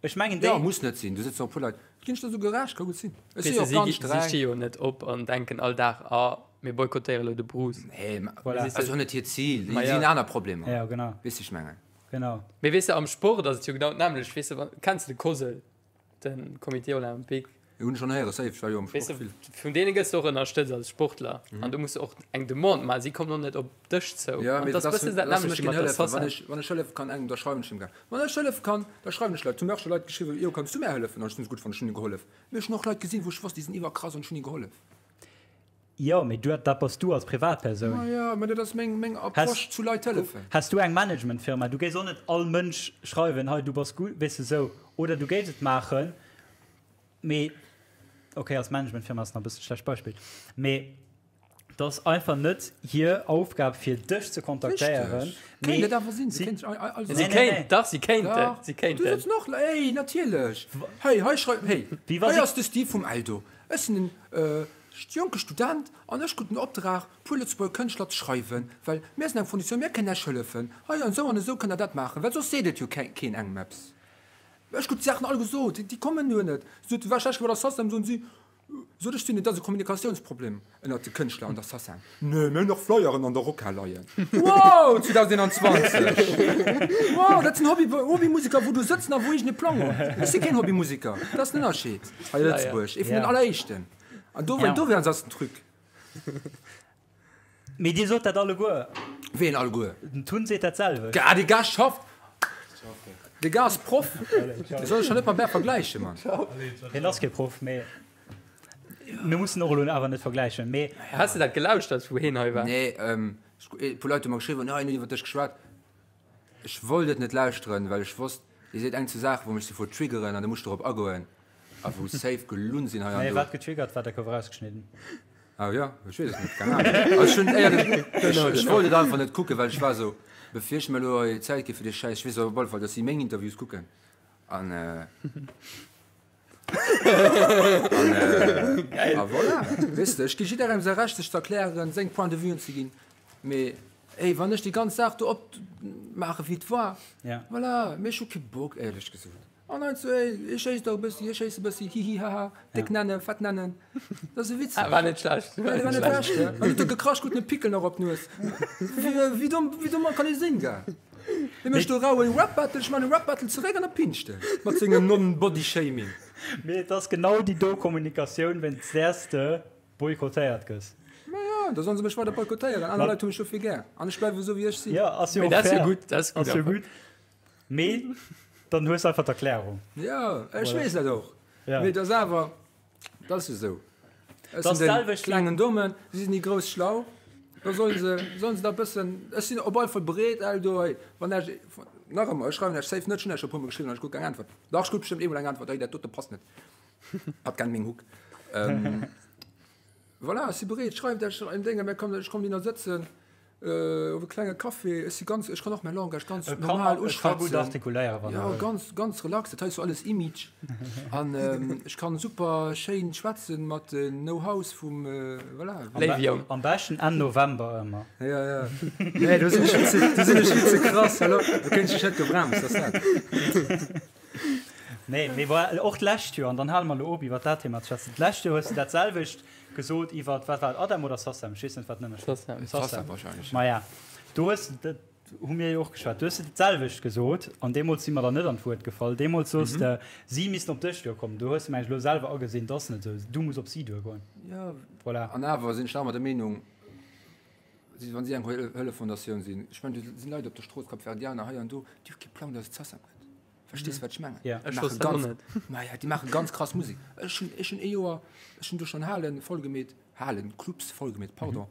Ech mengen déi. Jo, muss net sinn, do sëtzen och e puer Leit. Ginn ech der souguer Recht, ka gutt sinn. Ech si Weess jo de, och si ganz gi, si streng. sti jo net op an denken all Dag, ah, mir boykottéiere lo de Bruce. Nee, ma Voilà. dat ass och net hiert Zil. Ma Si ja. hunn aner Problemer. Ja, genau. Weess de, wéi ech mengen? Genau. Mee weess de, am Sport ass et jo genau d'nämmlecht. Weess de, wann, kenns de de COSL, de Comité Olympique? Jo, hunn ech schonn héieren, safe, ech war jo am Weess Sport de, vill. vun deene gëss de och ënnerstëtzt als Sportler. An do muss de och eng Demande maachen. Si kommen och net op dech zou. Ja, An mee dat ass dat ass, bëssen dat lass mech nämmlechte mat ginn der hëllefen. Wann Sasa. ech, wann ech hëllefe kann engem, da schreiwen ech him gär. Wann ech hëllefe kann, da schreiwen ech Leit. Zum Beispill Leit geschriwwen, Jo, kanns du mär hëllefen? An ech hunn se gutt fonnt, ech hunn hinne gehollef. Mee ech hunn och Leit gesinn, wou ech wosst, déi sinn iwwerkrass an ech hunn hinne gehollef. Jo, mee du, dat bass du als Privatpersoun. Ma jo, mä dat ass meng, meng Approche zu Leit hëllefen. Häss du eng Managementfirma, du géifs och net all Mënsch schreiwen, hei du bass gutt, weess de sou. Oder du géifs et maachen, mee, okay, als Managementfirma ass nach e bësse schlecht Beispill, mee et ass einfach net hir Aufgab fir dech ze kontaktéieren. Richteg. Kéint et awer sinn, se kéint sech all. Si kéint, dach, si kéinten, si kéinten. Du sëtz och, ey, natierlech. Hey, hei schreift, hey, hei ass de Steve vum Eldo. Ech sinn en jonke Student an ech krut den Opdrag, puer Lëtzebuerger Kënschtler ze schreiwen, well mir sinn eng Fonditioun, mir kënnen Iech hëllefen. Hei an esou an esou kënnt Der dat maachen, well soss seet et jo keen engem eppes. Ech krut déi Saachen all gesot, déi kommen duer net. Sot, war schlecht bei der Sacem, soen si, sot ech zu hinnen, et ass e Kommunikatiounsproblem ënnert de Kënschtler an der Sacem. Nee, mir hunn och Flyeren an der Rockhal leien. Wow, 2021! Wow, dat sinn Hobby, Hobbymusiker, wou do sëtzen a wou iergend e Plang hunn. Ech si keen Hobbymusiker, dat ass den Ënnerscheed hei a Lëtzebuerg, ee vun den alleréischten. An do, do wär ass den Truc. Mee dir sot dat alleguer. Ween alleguer? Den Tun seet dat selwecht. Gah, dee Gars schafft. Dee Gars ass Proff. Dee soll sech scho net mam Bär vergläichen, Mann. Hien ass kee Proff, mee mir mussen och elo awer net vergläichen. Mee. Has de dat gelauschtert, wou heen hei war? Nee, e puer Leit hu mer geschriwwen, oh, hien huet iwwer dech geschwat. Ech wollt et net lauschteren, well ech wosst, Dir seet eng zu Saachen, wou mech sofort triggeren an da muss ech dorop agoen a wou safe gelunn sinn hei an Nee, do. wat getriggert war, dat gouf erausgeschnidden. Ah jo, ech weess et net, keng Ahnung. Also ech hunn éierlech, ech, ech wollt et einfach net kucken, well ech war esou, bevir ech mir elo hei Zäit gi fir dee Schäiss, ech weess op alle Fall, dass si meng Interviews kucken an, an, a voilà. Weess de, ech gi jidderengem säi Recht, sech ze erklären, seng Point de vuen ze ginn, mee. Ey, wann ech déi ganz Saach do opmaache wéi et war, voilà, mee ech hu kee Bock, éierlech gesot. An heiansdo, ey, hie schéisst och e bëssi, hie schéisst e bëssi, hihi haha, déck nennen, fett nennen, dat ass e Witz. Ah, war net schlecht. Ja, war net schlecht, ja. An huet e gekrasch, krut en e Pickel nach op d'Nues. Wéi, wéi domm, wéi domm kann ee sinn, gell? Hie mécht do rau e Rap-Battle, ech man e Rap-Battle zeréck an da pinscht e mat sengem Non-Body-Shaming. Mee et ass genau déi do Kommunikatioun, wéinst däers de boykottéiert gëss. Ma jo, da sollen se mech weider boykottéieren. Aner Leit hu mech dofir gär. An ech bleiwe sou wéi ech sinn. Jo, ass jo och fair. Gutt, dat ass gutt. Ass jo gutt. Mee dann hues de einfach d'Erklärung. Jo, ech weess dat och. Mee et ass awer, dat ass jo sou. Ech Dat sinn den selwecht wéi. klengen Dommen, si sinn déi grouss Schlau. Da sollen se, sollen se da bëssen, ech sinn op alle Fall bereet, all do hei, wann ech, nach ëmmer, ech schreiwen lech safe net, ech hunn lech scho e puermol geschriwwen an ech krut keng Äntwert. Dach, ech krut bestëmmt eemol eng Äntwert, hei dat dote passt net. Hat kennt meng Hook. Ähm, voilà, ech si bereet, schreift Iech en Dénge, mir kommen, ech kommen hinner sëtzen äh, op e klenge Café. Ech si ganz, ech kann och mäi Langage ganz E kann, normal e kann gutt uschwätzen. artikuléieren, wann Ja, e wëll. ganz, ganz relax, dat hei ass jo alles Image. An ähm, ech kann super schéin schwätzen mat den Know-hows vum, äh, voilà. Am, Léiw be Jong. am beschten Enn November ëmmer. Ja, ja. Nee, do sinn ech vill ze, do sinn ech vill ze krass, hallo, do kéint ech net gebremst, ass dat. Nee, mee voilà, och d'lescht Joer, an dann hale mer elo op iwwer dat Thema ze schwätzen, d'lescht Joer hues de dat selwecht gesot iwwer, wat war et, Adem oder Sassem, ech weess net, wat den Ënnerscheed ass. Sassem. Sassem wahrscheinlech. Maja, do hues de, dat hu mir jo och geschwat, do hues de dat selwecht gesot an deemools si mer der net an d'Wuert gefall. Deemools soos de, si missten op dech duerkommen. Do hues de, meng ech, elo selwer agesinn, et ass net esou, du muss op si duergoen. Jo, Voilà. an awer sinn ech nach ëmmer der Meenung, si, wa si eng Hëlleffondatioun sinn, ech mengen, do sinn Leit op der Strooss, Kapverdianer hei an do, déi hu kee Plang, datt et Sassem gëtt. Verstees wat ech mengen? Ja. Ech Maache wosst dat och ganz, net. ma ja, déi maache ganz krass Musek. Ech hunn, ech hunn ee Joer, ech hunn do schonn Halen voll gemeet, Halen, Clubs voll gemeet, pardon.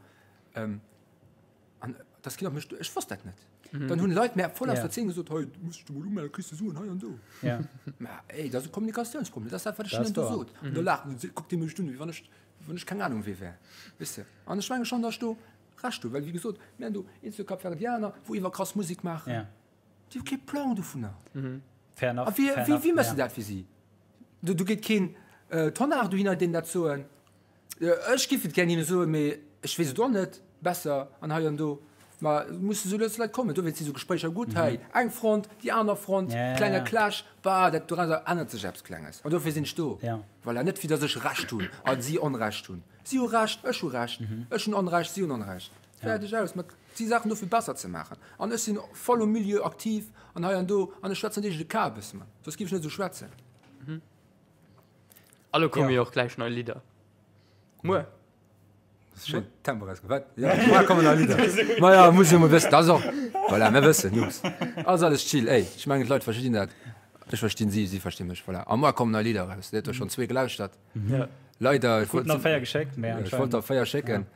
Ähm, an das ginn op mech, ech wosst dat net. Dann hunn Leit mär voll aus Ja. der Zeen gesot, hei, du muss dech do mol umellen, kriss de Suen hei an do. Ja. Ma ey, dat ass e Kommunikatiounsproblem, dat ass dat, wat ech Dat hinnen ass do wahr. sot. An do laachen se, kuckt déi mech un, wéi wann ech, wéi wann ech keng Ahnung wie wär, weess de. An ech menge schonn, datt ech do Recht hunn, well wéi gesot, mir hunn do eenzel Kapverdianer, wou iwwer krass Musek maachen. Ja. Déi hu kee Plang dovunner. Fair enough. A wie, fair wie, enough, wie méchs ja. de dat fir si? Do, do geet keen äh, Tonnar dohinner deenen dat soen. Äh, ech giff et gär hinne soen, mee ech weess et och net besser an hei an do. Ma et musse sou lues Leit kommen. Dowéinst si sou Gespréicher gutt hei. Eng Front, déi aner Front, Mhm. Ja, ja, klenge ja. Clash, bah, dat dorauser ännert sech eppes Klenges. An dofir sinn ech do. Ja. Voilà, net fir datt ech Recht hunn a si Onrecht hunn. Si hu Recht, ech hu Recht. Mhm. Ech hunn Onrecht, si hunn Onrecht. Fäerdeg aus. Mä et si Saachen do fir besser ze maachen. An ech sinn voll um Milieu aktiv an hei an do an ech schwätzen net eege de Kabes, Mann. Soss géif ech net esou schwätzen. A lo komme jo och gläich nei Lidder. Muer. Dat ass schéin Tempo erausgeholl. Wat? Ja, muer kommen nei Lidder. Ma ja, muss jo mol wëssen. Dat ass och, voilà, mir wëssen, Jungs. Ass alles chill. Ey, ech mengen d'Leit verstinn dat. Ech verstinn si, si versti mech. Voilà. A muer kommen nei Lidder eraus. Dir hutt der schonn zwee gelauschtert. Leider, Ech wollt der 4 geschéckt, mä ech wollt der 4 schécken.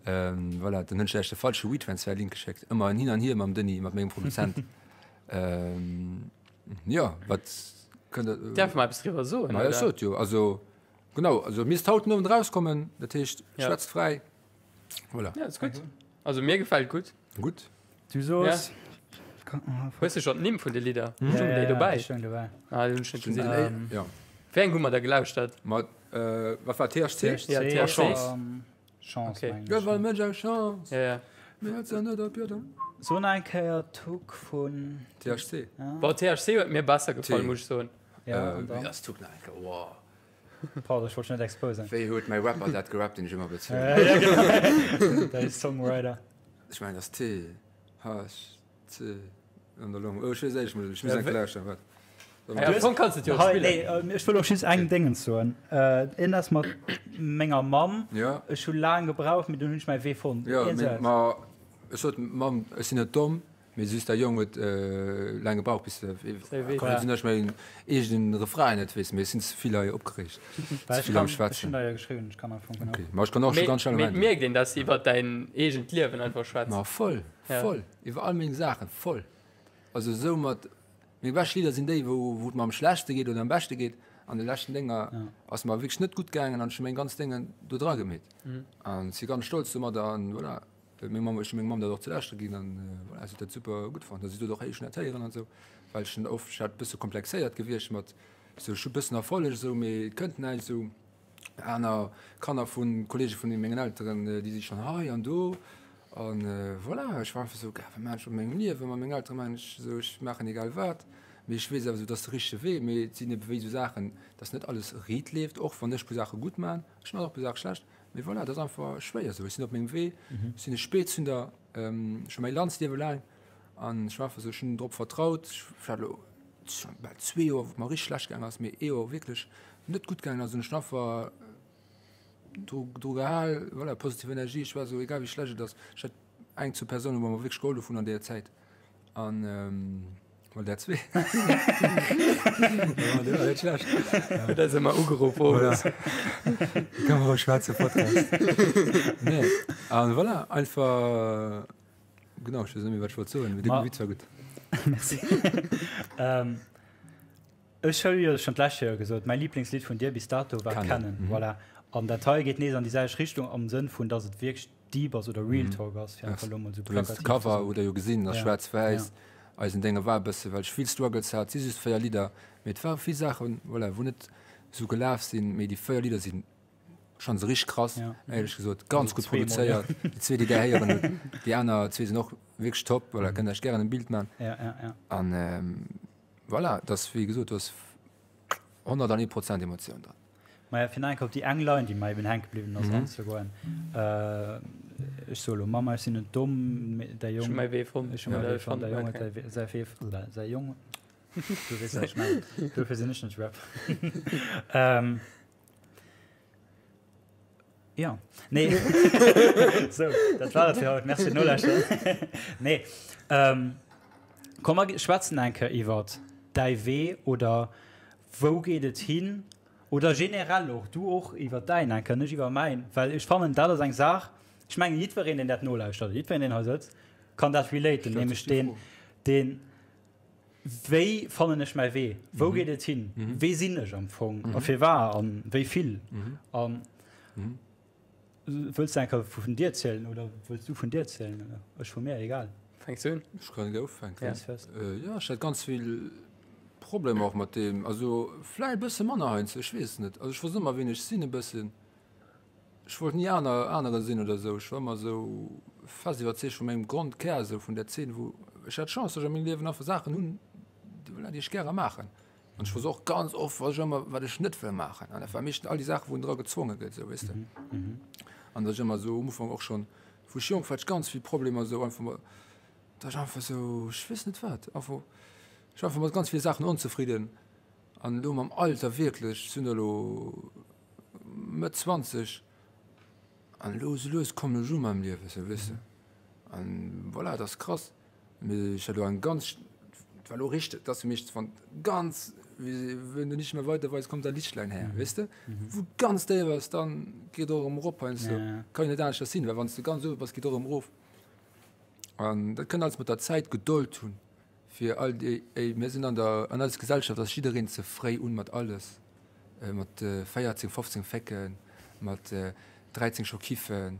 Ähm, voilà, dann hunn ech lech de falsche WeTransfer-Link geschéckt. Ëmmer en Hin an Hier mam Denis, mat mengem Produzent. ähm, ja, wat kënnt der? Däerfe mer eppes driwwer soen? Ma ech sot jo, also genau, also misst haut den Owend rauskommen, dat heescht, Ja. schwätzt fräi. Voilà. Ja, ist gutt. Also mir gefält gutt. Gutt. Du soos. Hues du schon d'Nimm vun de Lidder? Ja, Stungen ja, déi ja, dobäi? déi stoungen dobäi. Ah, déi hunn ech net gesinn. Ähm, ja. Wéi eng hu mer da gelauschtert? Ma, äh, wat war THC? Ja, THC. Chance. Chance, Okay. mengen Gëff ech. all Mënsch eng Chance. Ja, ja. Mir hätt se net op jidder. So nach eng Kéier d'Hook vun. THC. Boah, THC huet mir besser gefall, T. muss ech soen. Ja, Äh, an dann. wéi ass d'Hook nach eng Kéier? Wow. Pardon, ech wollt dech net exposen. Wéi huet mäi Rapper dat gerappt, deen ech ëmmer bezuelen? Ja, genau. Däi Songwriter. Ech mengen, dat ass T, H, C an der Long. Oh, ech weess éierlech mol, ech muss eng Kéier lauschteren, wat. Ja, am Fong kanns de et jo och Hei, spillen. nee, ech wëll och just eng Déngens soen. Een ass mat menger Mamm. Ja. Ech hu laang gebraucht, mee dunn hunn ech mäi Wee fonnt. Ja, Een mee, sou. ma ech sot, Mamm, ech sinn net domm. Mee just däi Jong huet laang gebraucht bis e kann sinn ech mäin eegenen Refrain net weess, mee ech sinn ze vill hei opgereegt, ze vill am Schwätzen. Ok, ma ech kann och scho ganz schnell um Mee Enn. et mierkt een, dass de iwwer däin eegent Liewen einfach schwätz. Ma voll, voll, iwwer all meng Saachen, voll. Also esou mat, meng bescht Lidder sinn déi wou wou et mer am schlechtste geet oder am beschte geet. An de leschten Dénger ass mer wierklech net gutt gaangen an ech hu meng ganz Déngen do dra gemeet an si ganz stolz domadder an voilà. Meng Mamm, ech hu meng Mamm dat och ze lauschtere ginn an voilà, si huet dat super gutt fonnt. A si sot och, hey, ech hunn dat héieren an esou, well ech hunn oft, ech hat e bësse komplexéiert gewiescht mat esou, ech hu bëssen Erfolleg esou, mee et kënnt näischt esou. Aner Kanner vu Kollege vun mengen Elteren, déi si schonn hei an do. An voilà, ech war einfach esou, wat maachen ech mat mengem Liewen, mat mengen Eltere maachen ech esou, ech maachen egal wat, mee ech weess awer esou, dat ass de richtege Wee, mee et sinn ebe wéi esou Saachen, dass net alles riit leeft, och wann ech e puer Saache gutt maachen, ech maachen och e puer Saache schlecht, mee voilà, dat ass einfach schwéier esou. Ech sinn op mengem Wee, ech sinn e Spätzünder, scho mäi ganzt Liewe laang an ech war einfach esou, ech hunn drop vertraut, ech hat elo bal zwee Joer, wou et mer richteg schlecht gaangen ass, mee ee Joer wierklech net gutt gaangen ass an ech hunn einfach dru dru gehal, voilà, positiv Energie, ech war esou, egal wéi schlecht et ass, ech hat eng, zwou Persounen, wou mer wierklech geholf hunn an deeër Zäit an well där zwee. Dat war net schlecht. Huet eis ëmmer ugeruff owes. Kann man och schwätzen, Podcast. Nee, an voilà, einfach, genau, ech weess net méi, wat ech wollt soen, mee de Witz war gutt. Merci. Ech hu jo schonn d'lescht Joer gesot, mäi Liblingslidd vun dir bis dato war Kennen. Voilà. An dat hei geet nees an déi selwecht Richtung am Sënn vun, dass et wierklech deep ass oder Real Talk ass, fir einfach elo mol esou plakativ ze soen. Cover hutt der jo gesinn, ass schwaarz-wäiss. Eisen Dénge war e bësse, well ech vill Struggles hat, si just 4 Lidder, mee et ware vill Saachen, voilà, wou net esou gelaf sinn, mee déi 4 Lidder sinn schonn esou richteg krass, éierlech gesot, ganz gutt produzéiert. Déi zwee, déi der héieren hutt, déi aner zwee sinn och wierklech top, voilà, kënnt der iech gären en Bild man. An Voilà, et ass wéi gesot, do ass 101 Prozent Emotioun dran. Maja, fir nach eng Kéier op déi eng Line, déi mer eben hänke bliwwen ass, anzegoen. Ech soe lo, Mamma, ech sinn net domm, mee däi Jong. Ech hu mäi Wee fonnt. Ech hu mäi Wee fonnt, däi Jong huet däi säi Wee, säi Jong, du weess, wat ech mengen. Dofir sinn ech net Rapper. Jo, nee. Sou, dat war et fir haut. Merci fir d'Nolauschteren. Nee, ähm, komm mer schwätzen eng Kéier iwwert däi Wee oder wou geet et hin oder generell och, du och iwwer däin eng Kéier, net iwwer mäin, well ech fannen, dat ass eng Saach, ech mengen jiddwereen, deen dat nolauschtert, jiddwereen, deen hei sëtzt, kann dat relaten, nämlech deen, deen, Wéi fannen ech mäi Wee? Wou geet et hin? Wee sinn ech am Fong? A firwat? A wéi vill? A wëlls de eng Kéier vun dir erzielen oder wëlls du vun dir erzielen? Ech vu mir, egal. Fänks du un? Ech kann gär ufänken. Jo, ech hat ganz vill Problemer och mat deem. Also vläicht e bësse manner heiansdo, ech weess et net. Also ech wosst ëmmer, wien ech sinn e bëssen. Ech wollt ni aner anere sinn oder esou. Ech war ëmmer esou fest iwwerzeegt vu mengem Grondkär, esou vun där Zeen, wou ech hat d'Chance, datt ech a mengem Liewen einfach Saachen hunn, voilà, déi ech gäre maachen. An ech wosst och ganz oft, wat ech ëmmer, wat ech net wëll maachen. An dat war meeschtens all déi Saachen, wou een dra gezwonge gëtt, esou, weess de. An datt ech ëmmer esou um Ufank och schonn, wou ech jonk war, hat ech ganz vill Problemer esou einfach mat, datt ech einfach esou, ech weess net wat, einfach, ech war einfach mat ganz ville Saachen onzefridden. An elo mam Alter wierklech, ech sinn elo Mëtt 20 an elo sou lues kommen ech u mam Liewen, sou weess de. An voilà, dat ass krass. Mee ech hat elo eng ganz, et war elo richteg, dat ass fir mech wann ganz, wenn du nicht mehr weiter weißt, kommt dein Lichtlein her, weess de. Wou ganz déif ass, dann geet och erëm erop heiansdo. Kann jo net aneschters sinn, well wann s de ganz uewe bass, geet och erëm erof. An dat kënnt alles mat der Zäit, Gedold hunn. Fir all déi, ey, mir sinn an der, an eiser Gesellschaft ass jiddereen ze fréi un mat alles, mat 14, 15 fécken, mat 13 scho kiffen,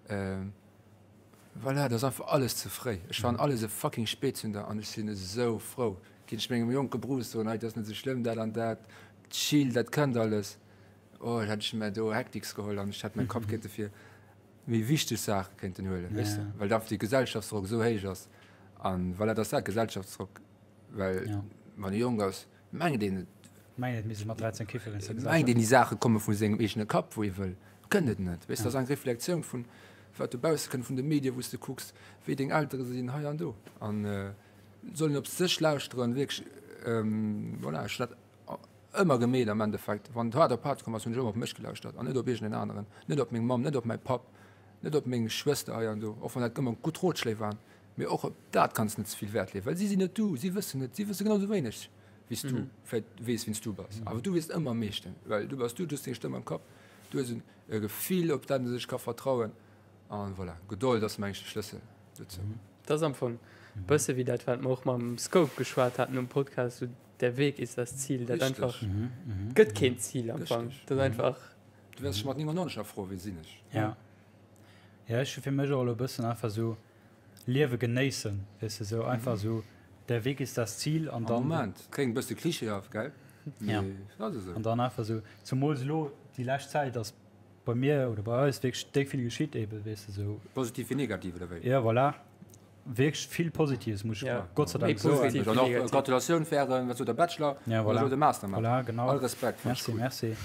voilà, dat ass einfach alles ze fréi. Ech fannen alles e fucking Spätzünder an ech sinn esou frou, géint ech mengem jonke Brudder soen, hei, dat ass net esou schlëmm, dat an dat, chill, dat kënnt alles. Oh, hätt ech mer do Hektiks geholl an ech hätt mäi Kapp kéinte fir méi wichteg Saache kéinten huelen, weess de, well einfach de Gesellschaftsdrock esou héich ass. An voilà, dat ass dat, Gesellschaftsdrock, well wann ee jonk ass, mengt een et, Mengt et misst ech mat 13 kiffe wéinst der Gesellschaft. Mengt een déi Saache komme vu sengem eegene Kapp, wou ee wëll, kënnt et net, weess de, dat ass eng Reflektioun vun wat dobausse kënnt, vun de Medien, wou s de kucks, wéi deng Eltere sinn, hei an do. An et soll een op sech lauschteren, wierklech, voilà, ech hunn dat ëmmer gemeet am Endeffekt, wann et haart op haart komm ass, hunn ech ëmmer op mech gelauschtert an net op iergendeen aneren, net op meng Mamm, net op mäi Papp, net op meng Schwëster hei an do, och wann dat ëmmer gutt Rotschléi waren. Mee och op dat kanns de net ze vill Wäert leeën, well si sinn net du, si wëssen net, si wësse genau sou wéineg wéi s du vläicht weess, wien s du bass. Awer du weess ëmmer am meeschten, well du bass du, du hues deng Stëmm am Kapp, du hues e Gefill, op dat ee sech ka vertrauen. A voilà, Gedold ass, meng ech, de Schlëssel dozou. Dat ass am Fong e bësse wéi dat, wat mer och mam Scope geschwat haten um Podcast, sou der Weg ist das Ziel. Dat einfach, et gëtt keen Zil am Fong, dat ass einfach. Du wäers dech mat 99 nach froen, Wie sinn ech? Ja. Ja, ech hu fir mech och elo e bëssen einfach sou Liewe genéissen, weess de, sou einfach sou der Weg ist das Ziel an dann. Am Moment, kléngt e bësse clichéhaft, gell? Ja. Mee ass esou. An dann einfach sou, zumools elo déi lescht Zäit ass. bei mir oder bei eis wierklech déck vill geschitt eben, weess de, sou. Positiv wéi negativ, oder wéi? Jo, voilà. Wierklech vill Positives, muss ech Ja. Gott sei Dank Méi soen. positiv Dann wéi och negativ. Gratulatioun fir Ären, wat sot der, Bachelor Ja, an voilà. elo de Master maacht. Voilà, genau. All Respekt, fand ech Merci, cool. merci.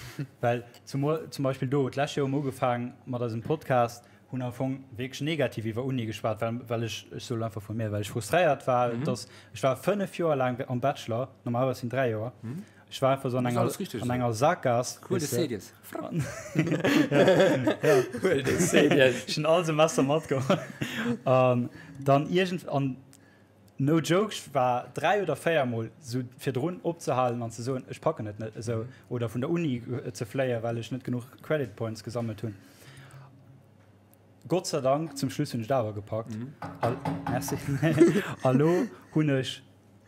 Well zum, zum Beispill do, d'lescht Joer hu mer ugefaang mat eisem Podcast, hunn am Fong wierklech negativ iwwer Uni geschwat, well, well ech, ech soen einfach vu mir, well ech frustréiert war, dass, ech war 5 Joer laang am Bachelor, normalerweis sinn 3 Joer, ech war einfach sou an enger, an enger Sakgaass, Huel de Cedies. Huel de Cedies. Ech hunn all Semester matgeholl. An dann iergend, an no joke, ech war 3 oder 4 mol sou virdrun opzehalen an ze soen, ech packen et net esou, oder vun der Uni ze fléien, well ech net genuch Credit Points gesammelt hunn. Gott sei Dank, zum Schluss hunn ech et awer gepackt. A, merci. A lo hunn ech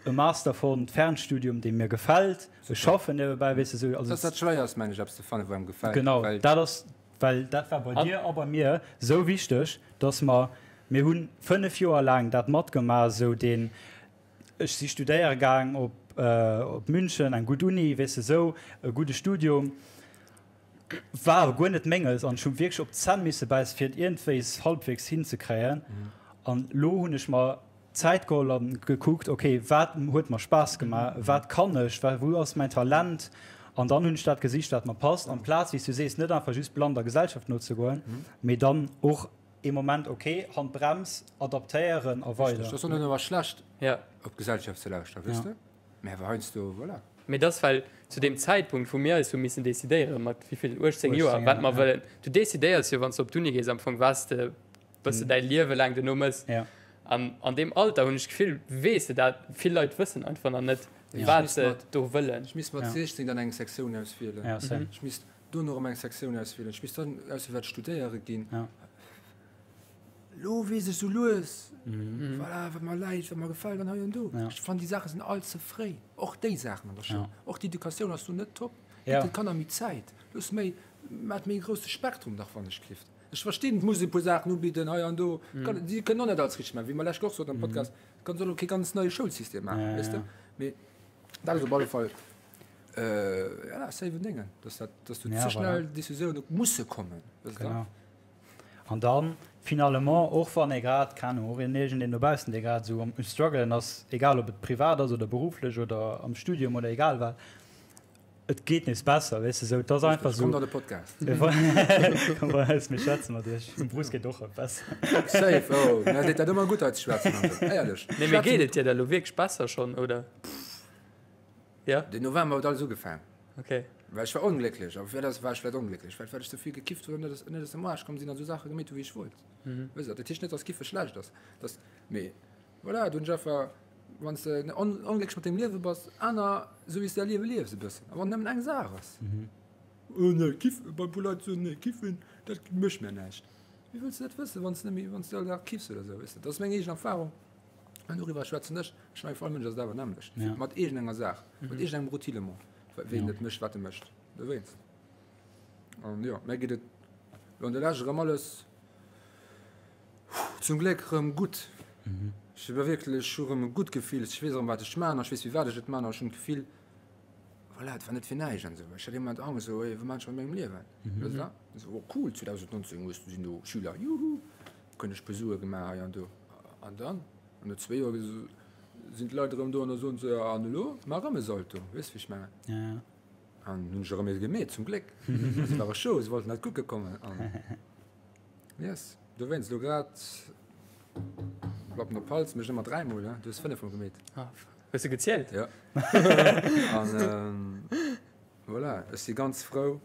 e Master fonnt, Fernstudium, dee mir gefält. Ech schaffen niewebäi, weess de sou. Also, Dat ass dat Schwéierst, mengen ech, eppes ze fannen, wou engem gefält. Genau, dat ass, well dat war bei dir a bei mir sou wichteg, dass mer, mir hu 5 Joer laang dat matgemaach, sou deen, ech si studéiere gaang op, op München, eng gutt Uni, weess de sou, e gudde Studium. War awer guer net menges an ech hu wierklech op d'Zänn misse bäissen fir et iergendwéis halbwegs hinzekréien. An lo hunn ech mer Zäit geholl an gekuckt, ok wat huet mer Spaass gemaach, wat kann ech, wou ass mäin Talent an dann hunn ech dat gesicht wat mer passt, amplaz wéi s du sees net einfach just blann der Gesellschaft nozegoen, mee dann och ee Moment ok Handbrems, adaptéieren a weider. Richteg, dat ass och net ëmmer schlecht op d'Gesellschaft ze lauschteren, weess de. Mä awer heiansdo, voilà. Mee dat ass, well zu deem Zäitpunkt, wou mir eis hu missen decidéieren, mat wéi vill, 18 Joer, wat mer wëllen, du decidéiers jo, wann s de op d'Uni gees, am Fong, wat s de bësse däi Liewe laang duerno mëss. An an deem Alter, hunn ech d'Gefill, weess de dat, vill Leit wëssen einfach nach net, wat se do wëllen. Ech misst mat 16 dann eng Sektioun auswielen. Ech misst dono erëm eng Sektioun auswielen. Ech misst dann auswielen, wat ech studéiere ginn. Lo weess ech sou lues, voilà, wat mer läit, wat mer gefält an hei an do. Ech fannen, déi Saache sinn all ze fréi. Och déi Saachen an der Schoul. Och d'Educatioun ass do net top. Gitt de Kanner méi Zäit, looss méi, maacht méi e grousse Spektrum dach, wann ech gelift. Ech verstinn, et muss ee puer Saachen ubidden hei an do. Si kënnen och net alles richteg maachen, wéi mer lescht Woch soten am Podcast, et soll och kee ganz neie Schoulsystem maachen, weess de. Mee dat ass op alle Fall, voilà, safe en Déngen, dass dat, dass do ze schnell Decisioune musse kommen, weess de. An dann finalement, och wann ee grad, keng Ahnung, och een iergendeen dobaussen, dee grad esou am Struggelen ass, egal ob et privat ass oder berufflech oder am Studium oder egal wat, et geet nees besser, weess de, esou, et ass einfach esou. Kommt an de Podcast. Kommt bei eis, mir schwätze mat iech. Dem Bruce geet och erëm besser. Safe, oh, mir deet dat ëmmer gutt hei ze schwätzen, also éierlech. Nee, mee geet et dir da lo wierklech besser schonn, oder? Ja. Den November huet alles ugefaang. Okay. Well ech war onglécklech. A firwat war ech vläit onglécklech? Vläit well ech ze vill gekifft hunn an net net aus dem Aarsch komm sinn an esou Saache gemeet hu wéi ech wollt. Mhm. Wësst der, dat heescht net, dass Kiffe schlecht ass. Dass, mee voilà, du hunn ech einfach, wann s de on onglécklech mat dengem Liewe bass, aner esou wéi s de däi Liewe liefs e bëssen. A wann et nëmmen eng Saach ass. Mhm. Oh nee, Kiff, bei e puer Leit soen, nee, Kiffen, dat mécht mär näischt. Wéi wëlls de dat wëssen, wann s de net méi, wann s de all Dag kiffs oder esou, weess de? Dat ass meng eegen Erfahrung. An doriwwer schwätzen ech. Ech mengen, fir all Mënsch ass et awer d'nämmlecht. Ja. Mat iergendenger Saach, mat iergendengem Rutilement, wéi en et mécht, wat e mécht. Dowéinst. An jo, mär geet et elo an der Lescht erëm alles zum Gléck erëm gutt. Ech war wierklech, ech hu erëm e gutt Gefill. Ech weess erëm, wat ech man a ech weess, firwat ech et man an ech hunn d'Gefill, voilà, et war net fir näischt an esou. Ech hat ee Moment Angscht, esou, ey, wat man ech mat mengem Liewen? Weess de? Esou, oh cool, 2019 hues du, sinn do Schüler, juhu, kënn ech puer Sue gemaach hei an do. An dann, an no zwéi Joer sinn d'Leit erëm do an da soen se, jo an elo maach erëm e Salto, weess wéi ech mengen? Ja, ja. An hunn ech erëm ee gemeet, zum Gléck. Si ware chaud, se wollten dat kucke kommen. An yes, dowéinst elo grad Klappen op Hals, mécht ëmmer dräimol, ne? Du hues fënnefmol gemeet. Ah, hues de gezielt? Ja. An voilà, ech si ganz frou.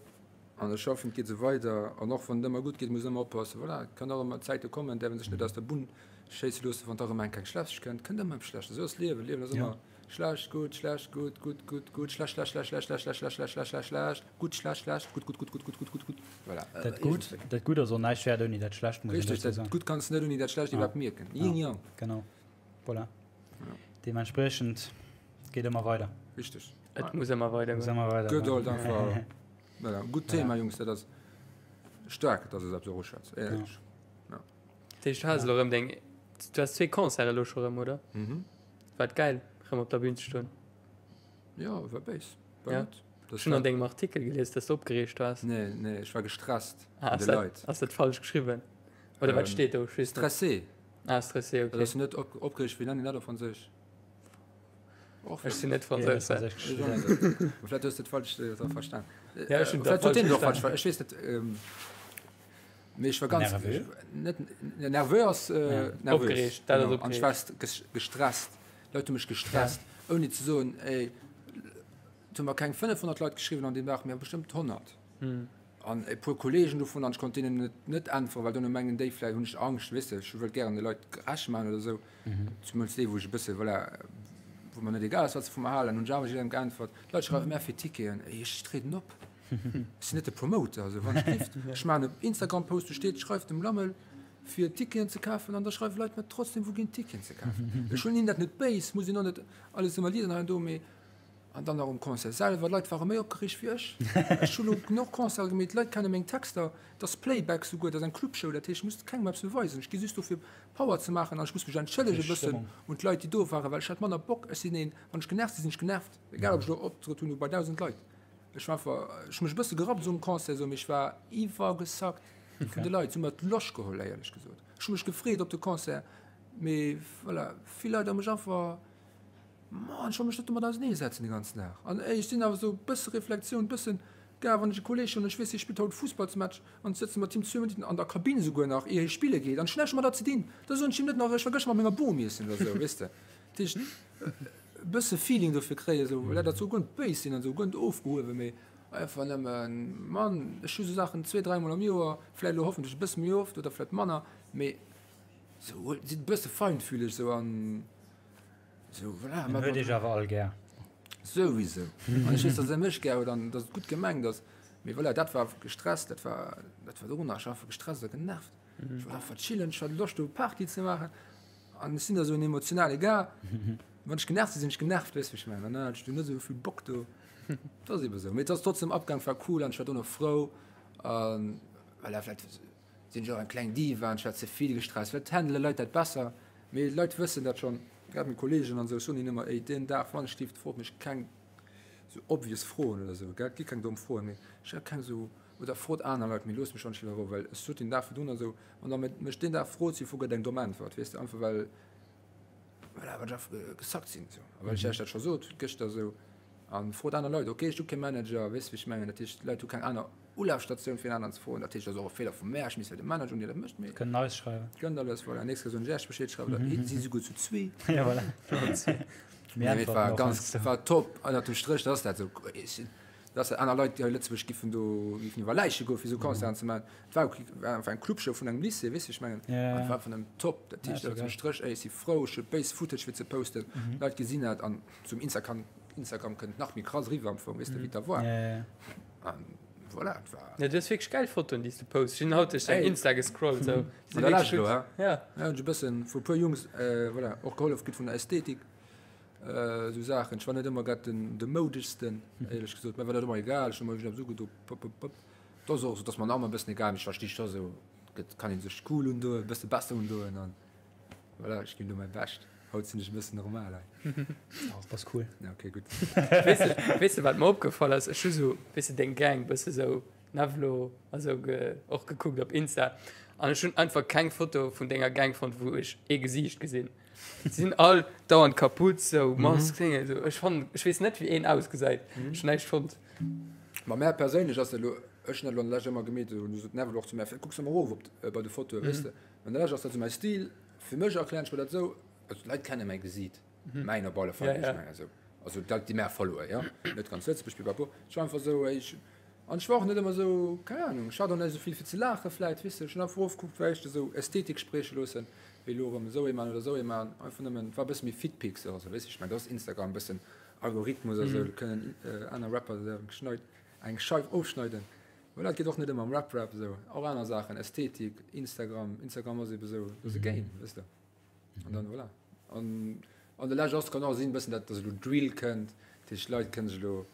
An ech hoffen, et geet esou weider. An och wann et ëmmer gutt geet, muss een ëmmer oppassen. Voilà, et kann och ëmmer Zäite kommen, däerf ee sech net aus der Bunn schéisse loossen, wann da erëm eng Kéier schlecht kënnt. Kënnt ëmmer eppes Schlechtes. Esou ass d'Liewen. D'Liewen ass ëmmer schlecht, gutt, schlecht, gutt, gutt, gutt, gutt, schlecht, schlecht, schlecht, schlecht, schlecht, schlecht, schlecht, schlecht, schlecht, schlecht, gutt, schlecht, schlecht, gutt, gutt, gutt, gutt, gutt, gutt, gutt, gutt. Voilà. Dat Gutt, dat Gutt ass och näischt wäert ouni dat Schlecht, muss een Richtig, dozou dat soen. Gutt kanns de net ouni dat Schlecht iwwerhaapt mierken. Yin Yang. Genau. Voilà. Deementspriechend, et geet ëmmer weider. Richtig. Et muss ëmmer weider goen. Muss ëmmer weider goen. Good old einfach. Voilà, gutt Thema, Jungs, dat ass staark, dass es eppes eruschwätzt, éierlech. Ja. Dat heescht, du has elo erëm deng, du has zwee Concerte elo scho erëm, oder? Mhm. War et gäil, erëm op der Bühn ze stoen? Jo, war béis. War Ja. gutt. Ech hunn an dengem Artikel gelies, dass du opgereegt waars. Nee, nee, ech war gestresst vun de Leit. Ass dat falsch geschriwwen? Oder wat steet do? Ech weess net. Stressé. Ah, stressé, okay. Dat ass net op, opgereegt, wéi nennen een dat op Franséisch? Och Ech sinn net Franséisch. Vläicht hues de et falsch verstan. Ja, ech hunn dat falsch verstan. Ech weess net. Mee ech war ganz nervös. Net nervös ass nervös. Opgereegt, dat ass opgereegt. An ech war gestresst. D'Leit hu mech gestresst, ouni ze soen, ey, et hu mer keng 500 Leit geschriwwen an deem Dag, mee bestëmmt 100. An e puer Kolleegen dovun, an ech konnt deenen net, net äntweren, well dono mengen déi vläicht hunn ech Angscht, weess de, ech wëllt gären de Leit gerecht maachen oder esou, zemools déi, wou ech e bësse, voilà, wou mer net egal ass, wat se vu mer halen, hunn ech awer jidderengem geäntwert. D'Leit schreiwe mer fir Ticketen, ey, ech trieden op, ech sinn net de Promoter, also wann ech gift, ech maachen e Instagram-Post, do steet, schreift dem Lammel, fir Ticketen ze kafen an da schreiwe Leit mer trotzdem, wou ginn d'Ticketen ze kafen. Ech hunn hinnen dat net béis, muss een och net alles ëmmer liesen hei an do, mee an dann nach um Concert selwer, d'Leit ware méi opgereegt wéi ech. Ech hunn elo genuch Concerte gemeet, d'Leit kenne meng Texter, et ass Playback souguer, et ass eng Clubshow, dat heescht, ech muss kengem eppes beweisen, ech gi just do fir Power ze maachen an ech muss mech entschëllege bëssen un d'Leit, déi do waren, well ech hat manner Bock. Ech sinn een, wann ech genervt sinn, sinn ech genervt, egal ob ech elo Optrëtt hunn bei 1.000 Leit. Ech war einfach, ech hu mech e bësse gerappt esou um Concert esou, mee ech war iwwergesackt vun de Leit. Se hu mer d'Loscht geholl, éierlech gesot. Ech hu mech gefreet op de Concert, mee voilà, vill Leit hu mech einfach, Mann, ech wëll mech net domat auserneesetzen de ganzen Dag. An ey, ech sinn awer esou e bësse Reflexioun, bëssen, gell, wann ech e Kolleeg hunn, ech weess, hie spillt haut e Fussballsmatch an ech sëtze mat him zwou Minutten an der Kabinn esouguer nach, ier hie spille geet, an ech hunn näischt domadder ze dinn, da soen ech him net nach, ech war gëschter mat menger Bom iessen oder esou, weess de. Dat heescht, e bësse Feeling dofir kréien, esou, voilà, dat soll guer net béis sinn an esou, guer net ofgehuewen, mee einfach nëmmen, Mann, ech hu sou Saachen zwee, dräimol am Joer, vläicht elo hoffentlech e bësse méi oft oder vläicht manner, mee esou, sidd e bësse feinfühleg esou an esou, voilà. En huet iech awer all gär. Souwisou. An ech weess, datt e mech gär huet an datt et gutt gemengt ass, mee voilà, dat war gestresst, dat war, dat war dorunner, ech war einfach gestresst a genervt. Ech wollt einfach chillen, ech hat Loscht do Party ze maachen. An ech sinn da sou en emotionale Gars. Wann ech genervt sinn, sinn ech genervt, weess wéi ech mengen. An dann hat ech du net esou vill Bock do. Dat ass ebe sou. Mee et ass trotzdem abgaang, war cool an ech war dono frou. An voilà, vläicht sinn ech och eng kleng Diva an ech war ze vill gestresst. Vläicht handele Leit dat besser. Mee d'Leit wëssen dat schonn, grad meng Kolleegen an esou. Ech soen hinnen ëmmer, Ey, deen Dag, wann ech dierft, frot mech keng sou obvious Froen oder esou, gell. Et gi keng domm Froen, mee ech hat keng sou, oder frot aner Leit, mee loosst mech schonn net a Rou, well ech sot den Dag virdrun esou, Wann der mech deen Dag frot, si vu gëtt eng domm Äntwert, weess de, einfach well, voilà, well ech einfach gesackt sinn esou. A well ech iech dat scho sot gëschter esou. A frot aner Leit, ok, ech hu kee Manager, weess de wéi ech mengen? Dat heescht, d'Leit hu keng aner Ulafstatioun fir en aneren ze froen. Dat heescht, dat ass och e Feeler vu mär, ech misst vläicht e Manager hunn, deen dat mécht, mee. Kënnen eis schreiwen. Kënnt alles, voilà. Nächst Kéier soen ech iech Bescheed, schreift der, si souguer zu zwee. Ja, voilà. Mir äntwerten och heiansdo. Et war top, ënnert dem Stréch, dat ass dat esou. Dat ass dat, aner Leit hei Lëtzebuerg giffen do giffen iwwer Läiche goen, fir esou Concerten ze maachen. Et war ok, war einfach eng Clubshow vun engem Lycée, weess wéi ech mengen? Ja, An et war einfach nëmmen top. Dat heescht ënnert dem Stréch, ey, ech si frou, ech hu béis Footage fir ze posten, d'Leit gesinn dat an zum Instagram, Instagram kënnt nach méi krass eriwwer am Fong, weess de, wéi et da war. An voilà, et war. Ja, du hues wierklech gäil Fotoen, déi s du posts. Ech hunn haut duerch däin Insta gescrollt, esou. An der Lescht elo, hä? Ja. Ja, hunn ech e bëssen vu e puer Jungs, voilà, och gehollef kritt vun der Ästhetik. Esou Saachen. Ech war net ëmmer grad den de moudeschsten, éierlech gesot. Mir war dat ëmmer egal. Ech hu mer iergendeppes ugedo, pop, pop, pop. Et ass och esou, et ass mer nach ëmmer e bëssen egal, mee ech versti scho sou, gëtt, kann ee sech cool undoen, e bësse besser undoen an voilà, ech ginn do mäi Bescht. Haut sinn ech e bëssen normal hei. Oh, dat ass cool. Ja, okay, gutt. Weess de, weess de, wat mer opgefall ass? Ech hu sou, weess de, deng Gang, bësse sou Nevlo a sou ge, och gekuckt op Insta an ech hunn einfach keng Foto vun denger Gang fonnt, wou ech ee Gesiicht gesinn. Si sinn all dauernd Kapuz, sou Mask, Dinge, sou. Ech fannen, ech weess net wéi een ausgesäit. Ech hunn näischt fonnt. Ma mär perséinlech ass dat elo, ech hunn dat elo an der Lescht ëmmer gemeet, esou, du sot d'Neville och zu mär, kucks ëmmer erof op bei de Fotoen, weess de. An der Lescht ass dat esou mäi Stil. Fir mech erklären ech mer dat esou, also d'Leit kenne mäi Gesiit, mäin op alle Fall, ech mengen esou, also d'Leit déi mär followen, jo, net ganz Lëtzebuerg, pipapo. Ech war einfach esou, ey, ech An ech war och net ëmmer esou, keng Ahnung, ech hat och net esou vill fir ze laachen vläit, weess de, ech hunn einfach erofgekuckt, well ech esou Ästhetik sprieche loossen, wéi elo erëm esou ee man oder esou ee man, einfach nëmmen, et war e bësse méi Fitpics oder esou, weess de, ech mengen, dat ass Instagram, e bëssen Algorithmus a sou, do kënnen aner Rapper der eng Schneid, eng Scheif ofschneiden. Voilà, et geet och net ëmmer ëm Rap Rap esou, och aner Saachen, Ästhetik, Instagram, Instagram ass ebe esou, dat ass e Game, weess de. An dann voilà. An, an de Lescht ass, kann och sinn, bëssen dat, dass elo Drill kënnt, dat heescht d'Leit kënne sech elo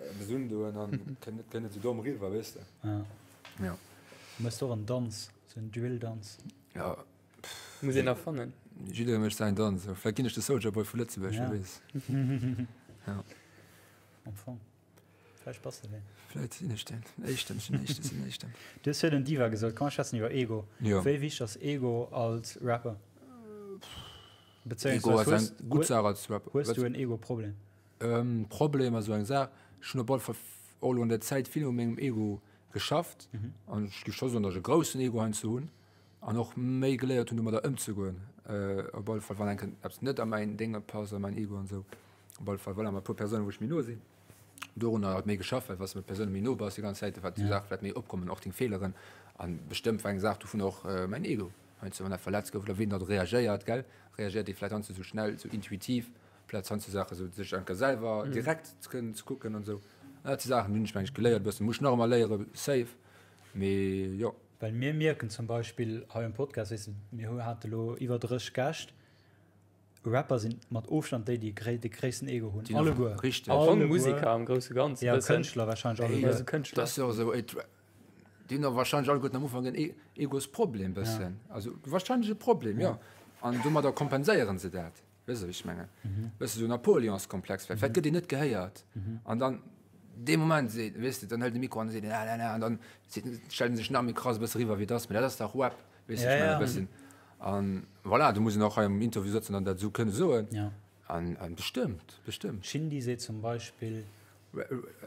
eppes undoen an kënnt net, kënnt net esou domm eriwwer, weess de. Ja. Ja. Du méchs och en Danz, esou en Drill-Danz. Ja. Muss een erfannen. Jidderee mécht säin Danz. Vläicht ginn ech de Soulja Boy vu Lëtzebuerg, wie weess. Ja. Am Fong. Vläicht bass de deen. Vläicht sinn ech deen Éischten. Ech sinn den Éischten, ech sinn den Éischten. Du hues virun Diva gesot. Komm, mer schwätzen iwwer Ego. Jo. Wéi wichteg ass Ego als Rapper? Ego ass eng gutt Saach als Rapper. Hues du en Ego-Problem? Problem ass esou eng Saach. Ech hunn op alle Fall och elo an der Zäit vill u mengem Ego geschafft. An ech géif scho soen, datt ech e groussen Ego heiansdo hunn an och méi geléiert hunn, domadder ëmzegoen. Op alle Fall, wann eng Kéier eppes net a mäin Dénge passt, a mäin Ego an esou. Op alle Fall, voilà, mat e puer Persounen, wou ech méi no sinn. Dorunner hat méi geschafft, well wann s de mat Persoune méi no bass déi ganz Zäit, wat déi Saach vläicht méi opkommen, och deng Feeleren. An bestëmmt war eng Saach dovun och mäin Ego, heiansdo wann dat verletzt gouf oder wéi een da reagéiert, gell, reagéiert ee vläicht heiansdo esou schnell, esou intuitiv, amplaz heiansdo Saache sou sech enker selwer direkt kënnen ze kucken an esou. Dat si Saachen, déi hunn ech mengen ech geléiert e bëssen, muss ech nach ëmmer léiere safe, mee jo. Well mir mierken zum Beispill hei um Podcast, weess de, mir hate lo iwwer 30 Gäscht, Rapper sinn mat Ofstand déi, déi de gréissten Ego hunn. Alleguer. Richteg. Am Fong Musiker am grousse Ganze. Ja, Kënschtler wahrscheinlech alleguer. Also Kënschtler. Dat ass jo esou, déi hunn och wahrscheinlech alleguerten am Ufank en Egosproblem bëssen. Also wahrscheinlech e Problem, jo. An domadder kompenséieren se dat. Weess de wéi ech mengen? Bësse sou Napoleonskomplex vläicht. Vläicht gëtt een net gehéiert. An dann dee Moment seet, weess de, dann hëlt e Mikro an seet en, ah, ah, an dann stellt en sech nach méi krass e bësse riwwer wéi et ass. Mee dat ass dach Rap, weess de, ech mengen e bëssen. An voilà, do muss een och hei am Interview sëtzen an dat esou kënne soen. Ja. An, an bestëmmt, bestëmmt. Shindy seet zum Beispill,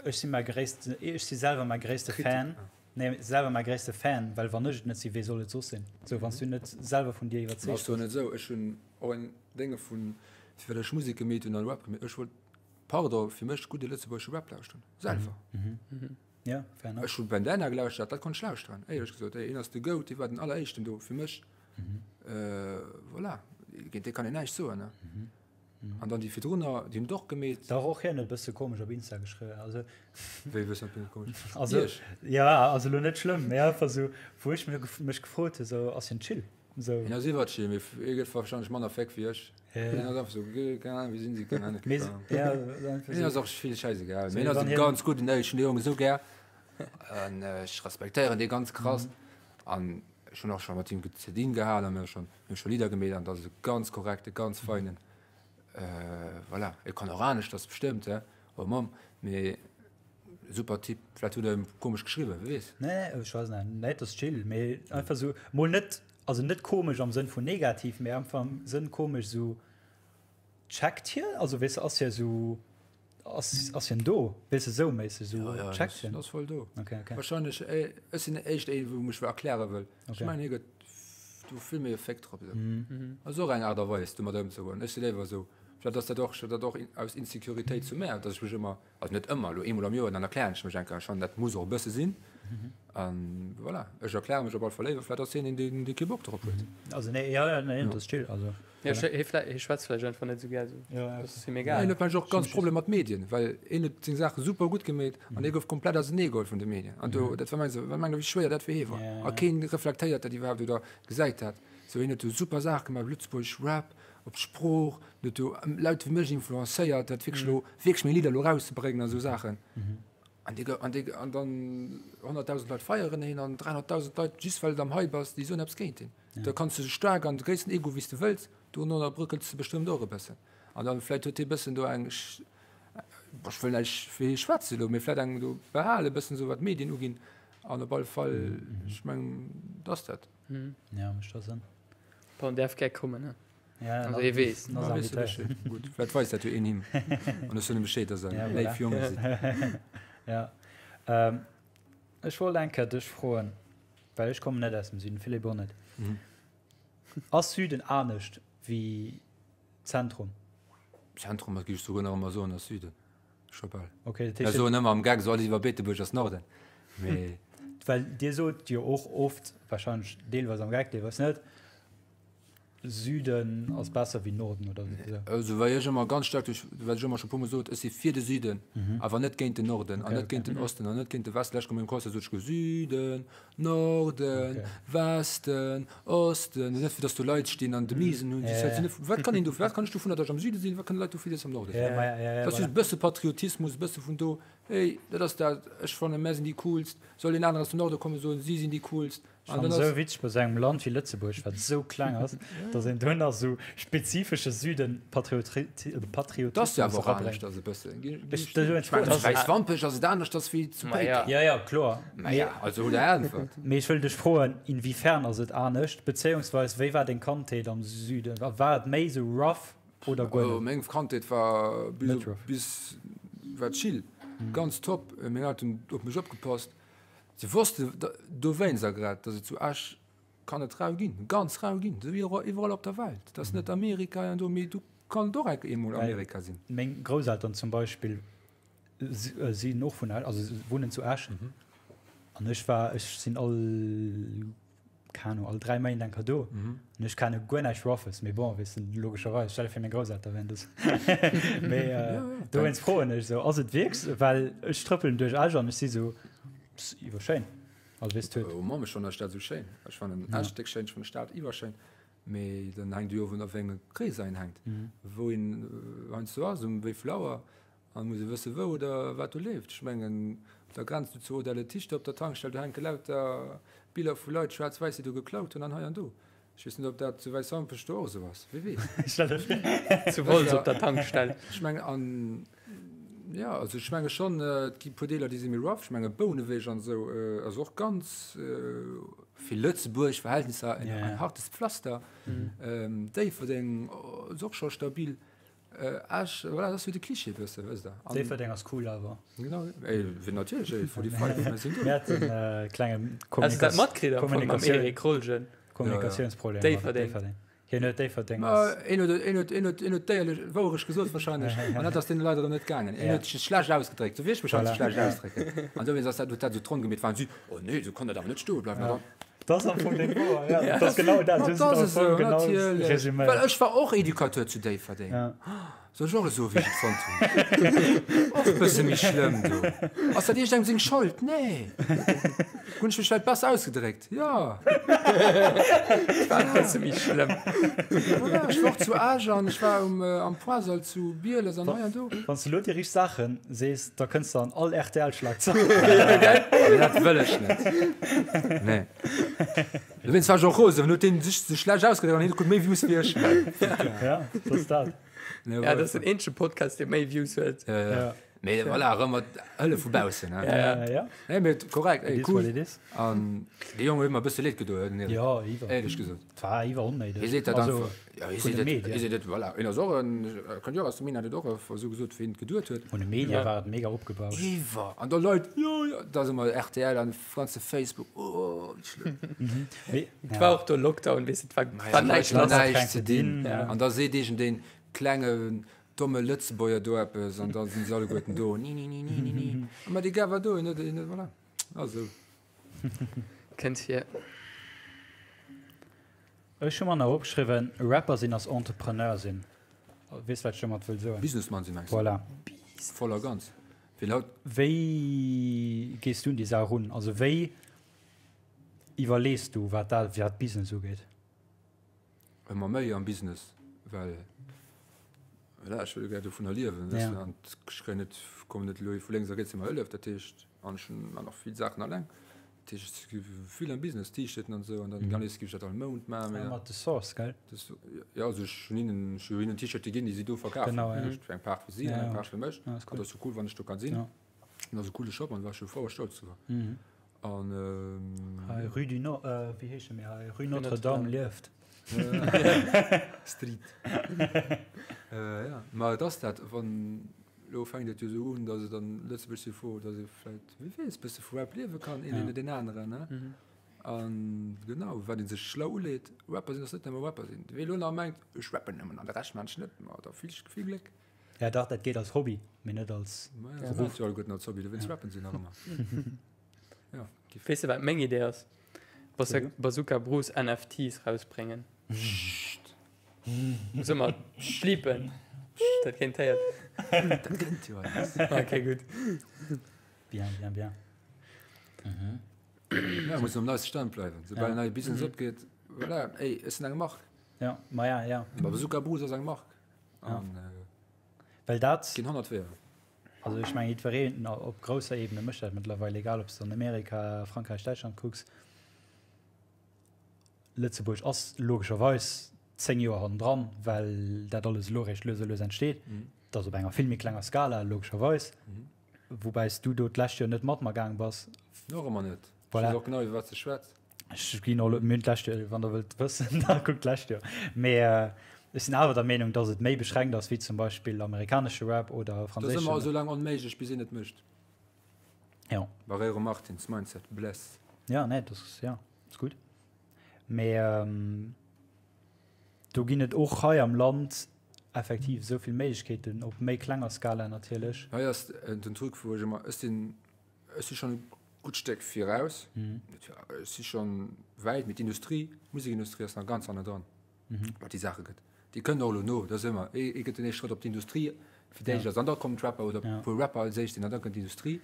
Ech si mäi gréissten, ech si selwer mäi gréisste Fan, nee, selwer mäi gréisste Fan, well wann ech et net sinn, wee soll et soss sinn? Sou, wann s du net selwer vun dir iwwerzeegt bass. Ass jo net esou. Ech hunn och en Dénge vun, fir wat ech Musek gemeet hunn an Rap gemeet. Ech wollt, pardon, fir mech gudde lëtzebuergesche Rap lauschteren. Selwer. Ja, fair enough. Ech hu Bandana gelauschtert, dat konnt ech lauschteren, éierlech gesot. Hien ass de Goat, hie war den alleréischten do fir mech. Voilà, géint dee kann een näischt soen, ne? An dann déi virdrunner, déi hunn et och gemeet. Dach, och hien huet e bësse komesch op Insta geschriwwen, also. Wéi e bëssen komesch? Also, ja, also elo net schlëmm, mee einfach esou, wou ech mech gefrot hu, sou, ass hien chill? Sou. Hien ass iwwerchill, mee hie gëtt warscheinlech manner Féck wéi ech. Hien ass einfach sou, keng Ahnung, wie sinn si, keng Ahnung. Hien ass och vill schäisegal, mee hien ass e ganz gudden, ech hunn dee Jong esou gär an ech respektéieren dee ganz krass an ech hunn och scho mat him ze dinn gehat a mir hu scho, mir hu scho Lidder gemeet an dat ass e ganz korrekte, ganz feinen, voilà. E kann och aneschters bestëmmt, he, oh Mamm, mee Super Typ, vläit huet er komesch geschriwwen, wie weess. Nee, ech weess net, nee, et ass chill, mee einfach sou mol net, also net komesch am Sënn vun negativ, mee einfach am Sënn komesch sou checkt hien, also weess de, ass hie sou, ass ass hien do, weess de, sou méisseg sou Ja, ja, checkt hien. ass voll do. Okay, okay. Wahrscheinlech, ech sinn éischt een, wou mech erkläre wëll. Ech mengen, hie gëtt do vill méi e Féck drop esou. Ass och eng Aart a Weis, domat ëmzegoen. Ech si léiwer esou, vläicht ass dat och, dat och aus Insecuritéit zu mär, datt ech mech ëmmer Also net ëmmer, elo eemol am Joer, dann erklären ech mech eng Kéier schonn, dat muss och e bësse sinn. An voilà, ech erkläre mech op alle Fall léiwer, vläicht ass hien een, deen dee kee Bock drop huet. Also nee, ja, ja, nee, dat ass chill, also. Ja, hie vläicht, hie schwätzt vläicht einfach net esou gär esou. Ja, ja. Dat ass him egal. Hien huet mengen ech och ganz Problemer mat Medien, well hien huet seng Saache super gutt gemeet an hie gouf komplett auserneegeholl vun de Medien. An do, dat war mengen ech, wat mengt Der, wéi schwéier dat fir hie war? A keen reflektéiert dat iwwerhaapt oder gesäit dat. Sou, hien huet do super Saache gemaach, Lëtzebuergesch Rap, op d'Sprooch, huet do Leit wéi mech influencéiert, dat wierklech elo, wierklech meng Lidder elo rauszebréngen an esou Saachen. An déi, an déi, an dann 100.000 Leit feieren een an 300.000 Leit, just well et am Hype ass, déi soen eppes géint een. Da kanns du esou staark an de gréissten Ego wéi s de wëlls, dono bröckels de bestëmmt och e bëssen. An dann vläit huet hie bëssen do eng, ech wëll näischt fir hie schwätzen elo, mee vläit eng do behale bëssen esou wat d'Medien uginn. An op alle Fall, ech mengen, dat ass dat. Ja, mécht da Sënn. Bon, däerf gär kommen, ne? Ja, also hie weess. Na, weess de Bescheed. Gutt, vläit weist dat jo een him. An ech soen him Bescheed, dass Der léif Jonge sidd. Ja. Ähm, ech wollt eng Kéier dech froen, well ech kommen net aus dem Süden, Philippe och net. Mhm. Ass Süden anescht wéi Zentrum? Zentrum, dat géif ech souguer nach ëmmer soen, ass Süden. Scho bal. Okay, dat heescht. Mir soen ëmmer am Gag, esou alles iwwer Beetebuerg ass Norden. Mee. Well Dir sot jo och oft, wahrscheinlech deelweis am Gag, deelweis net, Süden ass besser wéi Norden oder esou. Also wéi ech ëmmer ganz staark duerch, wat ech ëmmer scho puer mol sot, ech si fir de Süden, awer net géint den Norden an net géint den Osten an net géint de Westen. Lech komm im Concert sot ech Süden, Norden, Westen, Osten, net fir dass do Leit stinn an Demisen hunn, wat kann een do, wat kann ech dovunner, dass ech am Süde sinn, wat kënnen Leit dofir, dass se am Norde sinn? Dat ass just e bësse Patriotismus, e bësse vun do, hey, dat ass dat, ech fannen, mär sinn déi Coolst, soll een aner aus dem Norde kommen a soen, si sinn déi Coolst? Ech fannen esou witzeg bei esou engem Land wéi Lëtzebuerg, wat esou kleng ass, datt een do nach esou spezifesche Süden-Patriotismus erabréngt. Ass e bëssen. Ech mengen, zu Wäiswampech ass et aneschters wéi zu Péiteng. Jo, jo, kloer. Maja, also hutt Der Äntwert. Mee ech wëll dech froen, inwiefern ass et anescht, bezéiungsweis wéi war deng Kandheet am Süden? War et méi esou rough oder guer net? Meng Kandheet war bis, war chill, ganz top. Meng Elteren hunn op mech opgepasst. Si wossten dowéinst a grad, datt et zu Esch kann et rau ginn, ganz rau ginn, esou wéi iwwerall op der Welt. Et ass net Amerika an do, mee do kann et och eng eemol Amerika sinn. Meng Grousselteren zum Beispill sinn och vun Esch, also wunnen zu Esch. An ech war, ech sinn all, keng Ahnung, all 3 Méint eng Kéier do. An ech kenne guer näischt Roughes, mee bon, weess de, logescherweis, stell dir vir, meng Grousseltere wären do. Mee dowéinst froen ech esou, ass et wierklech, well ech trëppelen duerch Esch an ech si sou, pss, iwwerschéin. Also weess de, huet. Oh Mamm, ech fannen Esch dat esou schéin. Ech fannen Esch déck schéin, ech fannen d'Stad iwwerschéin. Mee dann hänkt et jo of, a wéi engem Krees een hänkt, wou een heiansdo ass, um wéi vill Auer. An muss ee wësse wou oder wat do leeft. Ech mengen op der Grenz do zu Haut-Aletichte op der Tankstell, do hänke lauter Biller vu Leit, schwaarz-wäiss, déi do geklaut hunn an hei an do. Ech weess net, ob dat zu Wäiswampech do och esou ass, wie weess. Zu Wolz op der Tankstell. Ech mengen, an jo, also ech menge schonn, et gi puer Deeler, déi si méi rough. Ech menge Bouneweg an esou ass och ganz, fir Lëtzebuerg Verhältnisser, en hartes Pflaster. Déifferdeng ass och scho stabil. Esch, voilà, dat ass wéi de Cliché bësse, wësst Der. An Déifferdeng ass cool awer. Genau, ey, wéi natierlech, ey, 45, mir sinn do. Mir haten e klenge Hast du dat matkritt am Fong mam Erik Rolgen? Kommunikatiounsproblem mat Déifferdeng. Hien huet Déifferdeng als. Een huet, een huet, een huet, een huet d'éierlech Wouerecht gesot wahrscheinlech, an dat ass deene Leit erëm net gaangen. Een huet sech schlecht ausgedréckt, sou wéi ech mech heiansdo schlecht ausdrécken. An dowéinst ass dat, huet dat esou d'Ronn gemeet, waren si, oh nee, esou kann dat awer net stoe bleiwen. An dann. Dat ass am Fong deng Woer, ja. Dat ass genau dat. Dat ass esou, natierlech. Well ech war och Educateur zu Déifferdeng. Soll ech och elo soen, wéi ech et fonnt hunn? Och e bësse méi schlëmm do. Ass dat iergendengem seng Schold? Nee. Hunn ech mech vläicht besser ausgedréckt? Jo. War e bësse méi schlëmm. Voilà, ech war och zu Esch an ech war um, am Poisal zu Bieles an hei an do. Wann s de elo déi richteg Saachen sees, da kënns de an all RTL-Schlagzeil. Dat wëll ech net. Nee. Dowéinst war ech och rosen, well huet deen sech sou schlecht ausgedréckt an hien krut méi Views wéi ech. Ja, dat ass dat. Ja, dat ass den eenzege Podcast, dee méi Views huet. Ja, ja. Mee voilà, erëm mat Hëllef vu baussen. Ja, ja. ja. Nee, mee korrekt, ey, cool. An de Jong huet mer e bësse leed gedoen, den Erik. Ja, iwwer. Éierlech gesot. Et war iwwer onnéideg. Hie seet dat einfach. Ja, hie seet et, hie seet et, voilà. Hien ass och en, kënnt jo och aus der Minn, hat et och esou gesot, wéi hien et geduet huet. Vun de Medie war et mega opgebauscht. Iwwer. An da Leit, jo, jo, da si mer rtl an ganze Facebook, oh, wéi schlëmm. Mee et war och do Lockdown, weess de, et war, war näischt lass. Näischt ze dinn. An da seet iergendeen klenge domme Lëtzebuerger do eppes an da sinn se alleguerten do, ni, ni, ni, ni, ni, ni. Ma dee Gars war do, en huet, en huet, voilà. Also. Kënnt hier. Ech hu mer nach opgeschriwwen, Rapper sinn ass Entrepreneur sinn. Weess wat ech domat wëll soen? Businessman sinn, mengs du? Voilà. Voll a ganz. Well haut. Wéi gees du un déi Saach erun? Also wéi iwwerlees du, wat dat, wat Business ugeet? Ëmmer méi am Business, well voilà, ech wëll jo gär dovunner liewen, weess de, an ech kréien net, kommen net elo vu lénks a riets ëmmer Hëllef, dat heescht, an ech man och vill Saachen alleng, dat heescht, ech si vill am Business, T-Shirten an esou, an dann ganz géif ech dat all Mount maachen, mee. Mat The Source, gell? Jo, also ech hunn hinnen, ech hu hinnen T-Shirte ginn, déi si do verkafen, dat heescht eng Part fir si an eng Part fir mech, an dat ass jo cool, wann ech do kann sinn. Dat ass e coole Shop an war ech jo frou a stolz driwwer. An Hei Rue du Nord, wéi heescht e méi hei? Rue Notre-Dame lieft. Street. Ja, ma et ass dat, wann elo fänkt et jo esou un, datt et an Lëtzebuerg si fro, datt ee vläit, wie weess, bësse vu Rap liewe kann, een oder deen aneren, ne? An genau, wat ee sech schlau uleet, Rapper sinn ass net nëmme Rapper sinn. Wee elo nach mengt, ech rappen nëmmen an de Rescht maan ech net, ma da vill, vill Gléck. Ja dach, dat geet als Hobby, mee net als Beruff. Ja, alleguerten als Hobby, dowéinst rappen se nach ëmmer. Ja, Weess de wat meng Idee ass? Bazooka Bruce NFTs rausbréngen. Soe mer blipen, dat kéint héiert. Dat gënnt jo alles. Ok, gutt. Bien, bien, bien. Ja, muss um neiste Stand bleiwen. Soubal en neie Business opgeet, voilà, ey, ech sinn eng Mark. Ja, ma ja, ja. Ma Bazooka Bruce ass eng Mark. An, Well dat. Ginn 100 Weeër. Also ech mengen jiddwereen op grousser Ebene mécht dat mëttlerweil, egal ob s de an Amerika, Frankräich, Däitschland kucks. Lëtzebuerg ass logescherweis 10 Joer hannendran, well dat alles elo eréischt lues a lues entsteet. Dat ass op enger vill méi klenger Skala, logescherweis. Woubäi s du do d'lescht Joer net mat mer gaang bass. Nach ëmmer net. Ech weess och genau, iwwer wat s de schwätz. Ech ginn och elo, mir hunn d'lescht Joer, wann der wëllt wëssen, da kuckt d'lescht Joer. Mee ech sinn awer der Meenung, datt et méi beschränkt ass wéi zum Beispill amerikanesche Rap oder Dat ass ëmmer franséischen. esou laang onméiglech, bis een et mécht. Jo. Barreiro Martins, Mindset, Bless. Ja, nee, dat ass, ja, ass gutt. Mee do ginn et och hei am Land effektiv esou vill Méiglechkeeten, op méi klenger Skala natierlech. Hei ass den Truc, wou ech ëmmer, ech sinn, ech si schonn e gutt Stéck viraus, ech si schonn wäit, mee d'Industrie, d'Musekindustrie ass nach ganz hannendran, wat déi Saache gëtt. Déi kënnt och elo no, dat ass ëmmer, ee gëtt den éischte Schrëtt op d'Industrie fir d'éischt ass an da kommen d'Rapper oder e puer Rapper als éischt sinn an da kënnt d'Industrie.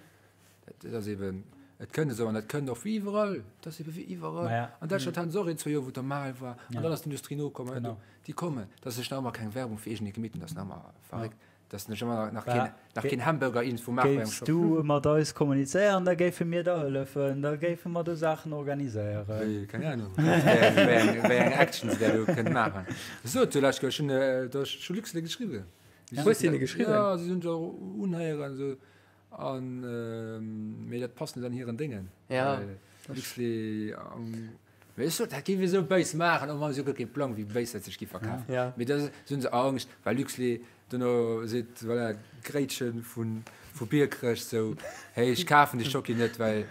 Dat ass eben, et kënnt esou an dat kënnt och wéi iwwerall, dat ass eben wéi iwwerall. An Däitschland haten se och een, zwou Joer, wou et normal war an dann ass d'Industrie nokomm. Genau. Déi kommen, dass ech nach ëmmer keng Werbung fir iergendee gemeet hunn, dat ass nach ëmmer verréckt, dass ech ëmmer nach keen, nach keen Hamburger iergendwou maache bei engem Géifs du mat eis kommunizéieren, da géife mir der hëllefen, da géife mer do Saachen organiséieren. Wéi, keng Ahnung, wéi eng, wéi eng Actions der do kënnt maachen. Sot jo lech, ech hunn der scho Luxlé geschriwwen. Hues de hinne geschriwwen? Ja, si hunn sech och unhéieren esou. An mee dat passt net an hiren Déngen. Ja. Luxlé Mee ech sot, dat géif ee sou béis maachen, oh Mann, si hu guer kee Plang, wéi béis dat sech géif verkafen. Ja. Mee da hunn se Angscht, well Luxlé dono seet, voilà, d'Gréitchen vu vu Biekerech sou, hey, ech kafen de Schocki net, well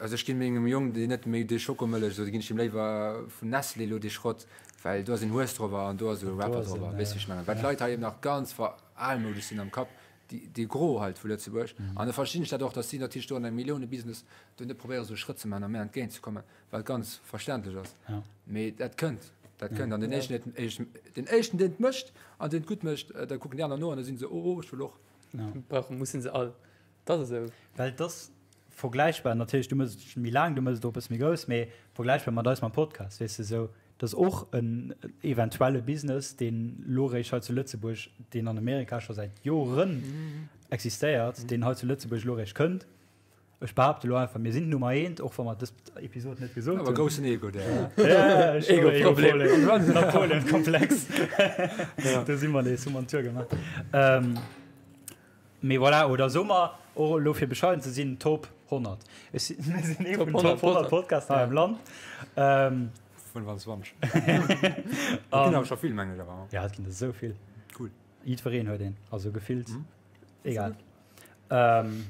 also ech ginn mengem Jong deen net méi déi Schokomëllech, sou, da ginn ech him léiwer vun Nestlé elo dee Schrott, well do ass en Hues drop an do ass esou e Rapper drop, weess wéi ech mengen. Well d'Leit hei eben nach ganz ver almoudesch sinn am Kapp, déi Gros halt vu Lëtzebuerg. An da verstinn ech dat och, datt si natierlech do an engem Milliounebusiness do net probéieren, esou Schrëtt ze maachen a mär entgéint ze kommen, wat ganz verständlech ass. Mee dat kënnt, dat kënnt. An deen éischten, deen et, deen éischten, deen et mécht an deen et gutt mécht, da kucken déi aner no an da si se, oh, oh, ech wëll och. Brauchen, mussen se all. Dat ass esou. Well et ass vergläichbar, natierlech, du méchs et méi laang, du méchs et och e bësse méi grouss, mee vergläichbar mat eis mam Podcast, weess de, esou. Dat ass och en eventuelle Business, deen elo eréischt hei zu Lëtzebuerg, deen an Amerika scho säit Joren existéiert, deen hei zu Lëtzebuerg elo eréischt kënnt. Ech behaapte elo einfach, mir sinn d'Nummer eent, och wa mer dës Episod net gesot hunn. Awer groussen Ego, där. Ja, ech hunn e Ego-Problem. Napoleon-Komplex. Do si mer nees, hu mer en Tour gemaach. Mee voilà, oder soe mer och elo fir bescheiden ze sinn, Top 100. Ech si, mir sinn ee vun den Top 100 Podcasten hei am Land. Ähm, 25. Et ginn awer scho vill, mengen ech awer. Ja, et ginn der esou vill. Cool. Jiddwereen huet een, also gefillt. Egal. Ähm,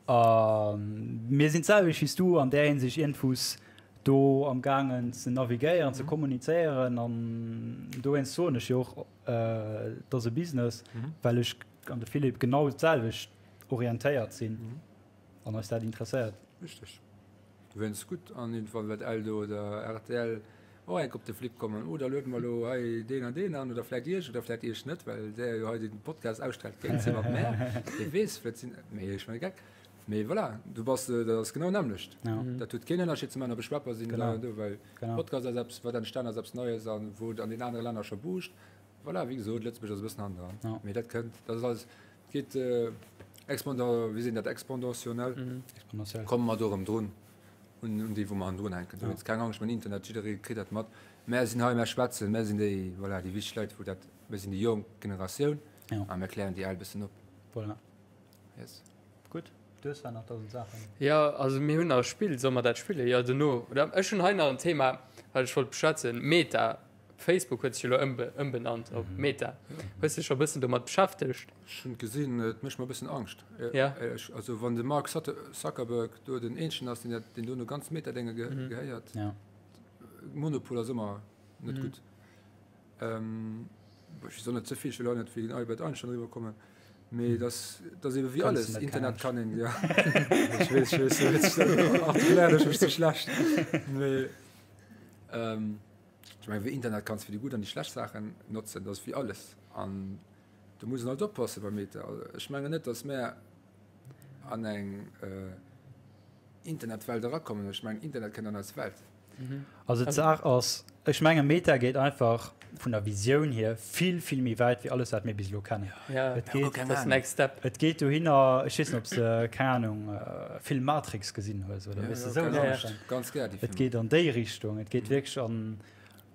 a mir sinn d'selwecht wéi s du an där Hinsicht iergendwous do am gaangen ze navigéieren, ze kommunizéieren an dowéinst soen ech jo och, Et ass e Business, well ech an de Philippe genau d'selwecht orientéiert sinn an eis dat interesséiert. Richteg. Du wéinst gutt an iergendwann wäert Eldo oder rtl och enk op de Flipp kommen, oh da luede mer elo hei deen an deen an oder vläit iech oder vläit iech net, well där jo hei den Podcast ausstrahlt géint si mat mär. Wie weess, vläit sinn, mee ech maache Geck. Mee voilà, du bass, dat ass genau nämmlecht. Dat huet keen Ënnerscheed ze maachen, ob ech Rapper sinn oder do, well Podcast ass eppes, wat entstan ass, eppes Neies a wou et an den anere Länner scho buuscht. Voilà, wéi gesot, Lëtzebuerg ass e bëssen hannendran, mee dat kënnt, dat ass alles, et geet expondo, wéi seet een dat, exponentionnel, komme mer do erëm drun, un, un déi, wou mer hannendrun hänken. Dowéinst keng Angscht, mam Internet, jidderee kritt dat mat. Mär sinn hei, mär schwätzen, mär sinn déi, voilà, déi wichteg Leit, wou dat, mär sinn déi jonk Generatioun a mär klären déi al e bëssen op. Voilà. Yes. Gutt, du hues zwar nach 1000 Saachen. Jo, also mir hunn nach e Spill. Solle mer dat spillen? Jo, dono, oder? Ech hunn hei nach en Thema, wat ech wollt beschwätzen. Meta. Facebook huet sech elo ëmbenannt op Meta. Hues de dech scho e bëssen domat beschäftegt? Ech hunn et gesinn, et mécht mer e bëssen Angscht. Ja. Also wann de Mark Zuckerberg do den eenzegen ass, deen dat, deen dono ganz Meta-Dénge gehéiert. Monopol ass ëmmer net gutt. Ech soll net ze vill, ech wëll och net wéi den Albert Einstein eriwwer kommen, mee dass dass ebe wéi alles, Internet kann een, jo, ech weess, ech weess, artikuléieren ech mech ze schlecht, mee ech mengen, wéi Internet kanns fir déi gutt an déi schlecht Saachen notzen, dat ass wéi alles an do muss een halt oppasse beim Meta. Ech mengen net, dass mär an eng Internetwelt erakommen, ech mengen Internet kënnt an eis Welt. Also d'Saach ass, ech menge Meta geet einfach vun der Visioun hier vill, vill méi wäit wéi alles wat mir bis elo kennen. Ja, Et geet, dat ass next step. Et geet dohinner, ech weess net ob s de, keng Ahnung, Film Matrix gesinn hues oder weess de esou Sachen. Ganz gär déi Filmer. Et geet an déi Richtung, et geet wierklech an,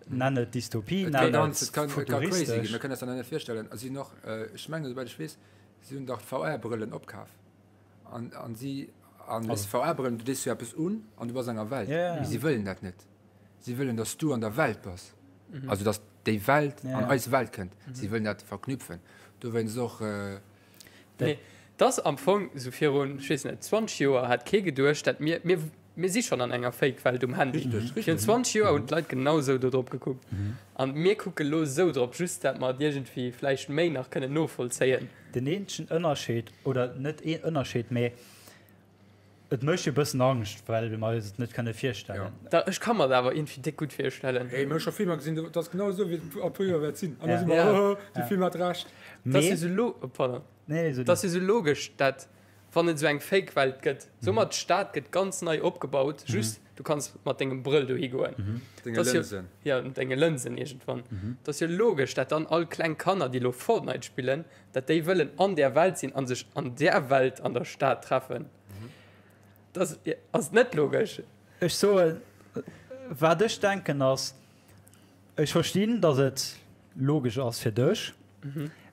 nenn et Dystopie, Et ka nenn ganz, et et kann, et ka crazy ginn, futuristesch. mir kënnen eis dat nach net virstellen. A si hunn och, ech mengen esouwäit ech weess, si hunn dach d'VR-Brëllen opkaf. An, an si, an dës VR-Brëllen, du dees jo eppes un an du bass an enger Welt. Ja, ja. Mee si wëllen dat net. Si wëllen, dass du an der Welt bass. Also, dass déi Welt Ja, an ja. eis Welt kënnt. Si wëllen dat verknüpfen. Dowéinst och. Mee dass am Fong esou virun, ech weess net, 20 Joer hat kee geduecht, dat mir, mir, mir si schonn an enger Fake-Welt um Handy. Richtig, richtig. Virun 20 Joer hunn d'Leit genau esou do drop gekuckt. An mir kucke lo esou drop, just dat mer et iergendwéi vläicht méi nach kënnen novollzéien. Den eenzegen Ënnerscheed, oder net een Ënnerscheed, mee et mécht jo e bëssen Angscht, well mer eis et net kënne virstellen. Da, ech ka mer et awer iergendwéi déck gutt virstellen. Hey, mir hu scho Filmer gesinn, dat ass genau esou, wéi et a puer Joer wäert sinn. An da si Ja. mer, oh, déi Filmer hat Recht. Dat ass Mee, jo sou lo, oh, pardon. nee, nee, so Dat ass jo sou logesch, dat wann et esou eng Fake-Welt gëtt, soe mer d'Stad gëtt ganz nei opgebaut, just du kanns mat dengem Brëll dohi goen. Denge Dat ass jo, Lënsen. ja, mat denge Lënsen iergendwann. Dat ass jo logesch, dat dann all kleng Kanner, déi elo Fortnite spillen, dat déi wëllen an där Welt sinn a sech an där Welt an der Stad treffen. Dat ass, ass net logesch? Ech soen, wat ech denken ass, ech verstinn, datt et logesch ass fir dech,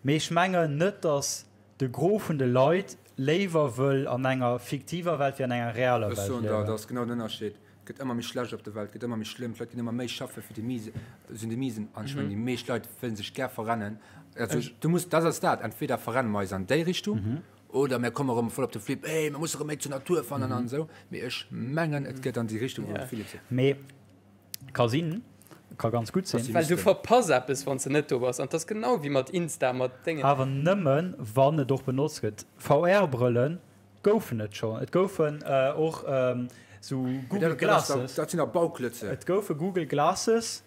mee ech mengen net, datt de Gros vun de Leit léiwer wëll an enger fiktiver Welt wéi an enger realer Ech Welt soen der, dat liewen. ass genau den Ënnerscheed. Et gëtt ëmmer méi schlecht op der Welt, et gëtt ëmmer méi schlëmm, d'Leit ginn ëmmer méi schaffe fir déi Mise, sinn déi Misen. An ech mengen, déi meescht Leit wëllen sech gär verrennen. Also du muss, dat ass dat, entweder verrenne mer eis an déi Richtung oder mir komme rëm voll op de Flip, hey, mir musse rëm méi zur Natur fannen an esou. Mee ech mengen, et gëtt an déi Richtung, wou de Philippe seet. Mee ka sinn, ka ganz gutt sinn. Well du verpass eppes, wann s de net do bass. An 't ass genau wéi mat Insta, mat Déngen. Awer nëmmen, wann et och benotzt gëtt. VR-Brëlle goufen et schonn. Et goufen och sou Google Glasses. Dat sinn da Bauklötze. Et goufe Google Glasses.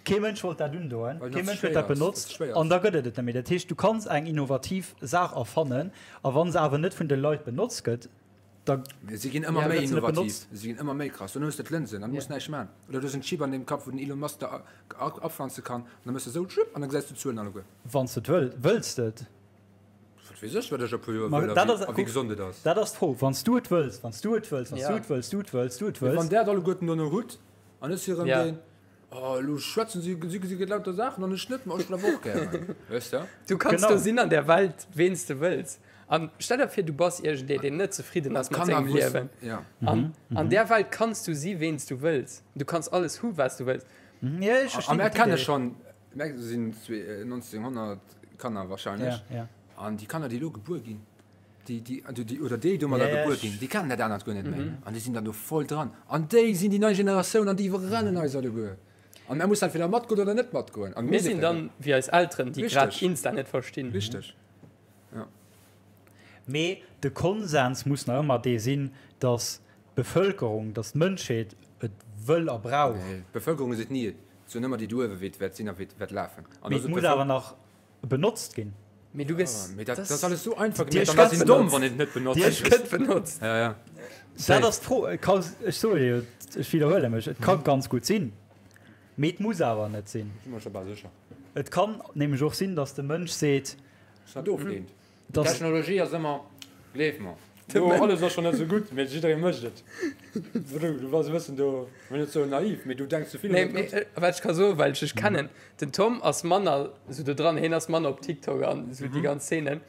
Kee Mënsch wollt dat undoen, kee Mënsch huet dat benotzt an da gëtt et et net méi. Dat heescht, du kanns eng innovativ Saach erfannen a wa se awer net vun de Leit benotzt gëtt, da Mee si ginn ëmmer Ja, méi gëtt se net innovativ, benotzt. si ginn ëmmer méi krass. Dann hues de d'Lënsen an du muss näischt man. Oder du hues en Chip an deem Kapp, wou den Elon Musk der apflanze kann an da méchs de esou tschupp an da gesäis du d'Zuelen alleguer. Wann s de et wëll, wëlls de et? Wat weess ech, wat ech a puer Joer Ma wëll a dat wéi, ass, a wéi kuck, gesond et ass. dat ass d'Fro. Wann s du et wëlls, wann s du et wëlls, wann s du Ja. et wëlls, du et wëlls, du et Mee wann wëlls. där et alleguerten dono hutt an ech si erëm Ja. deen, Oh, elo schwätzen si, si gesi lauter Saachen an ech net, ma ech wëll awer och gären, weess de? Du kanns Genau. do sinn an där Welt, ween s de wëlls. An stell der vir, du bass iergendee, deen net zefridden ass mat sengem Liewen. Ja. An an där Welt kanns du si ween s du wëlls. Du kanns alles hu wat s du wëlls. Ja, ech A verstinn mär kenne d'Idee. schonn, mär sinn 1900 Kanner wahrscheinlech, Ja, ja. an déi Kanner, déi elo gebuer ginn, déi, déi, déi, oder déi domadder Ja, ja, gebuer ech- ginn, déi kennen dat anert guer net méi. An déi sinn dann do voll dran. An déi sinn déi nei Generatioun an déi iwwerrennen eis alleguer. An mär mussen entweder matgoen oder net matgoen. An Mir sinn dann wéi eis Elteren, déi grad Richteg. Insta net verstinn. Richteg. Ja. Mee de Konsens muss nach ëmmer dee sinn, datt d'Bevëlkerung, datt d'Mënschheet et wëll a brauch. Nee, d'Bevëlkerung ass et ni. Et soen ëmmer déi do uewe wéi et wäert sinn a wéi et wäert lafen. An Mee da et sot muss d'Bevëlkerung. awer nach benotzt ginn. Mee du gëss. Mee dat ass alles sou einfach Dir gemeet, dann ass gëtt een domm, benotzt. wann een et net benotzt. Dir gëtt benotzt. Ja, ja. Dat ass d'Fro. Et ka, ech soe jo, ech widderhuele mech, et ka ganz gutt sinn, mee et muss awer net sinn. Si mer scho bal sécher. Et kann nämlech och sinn, datt de Mënsch seet, Dass dat ofleent. datt. Technologie ass ëmmer, gleef mer, do alles ass schonn net sou gutt, mee jidderee mécht et. Du bass e bëssen do, ech wëll net soen naiv, mee du denks ze vill Nee, un mee dat Gutt. wat ech ka soen, well ech dech kennen, den Tom ass manner sou do dran, hien ass manner op TikTok an sou déi ganz Szenen,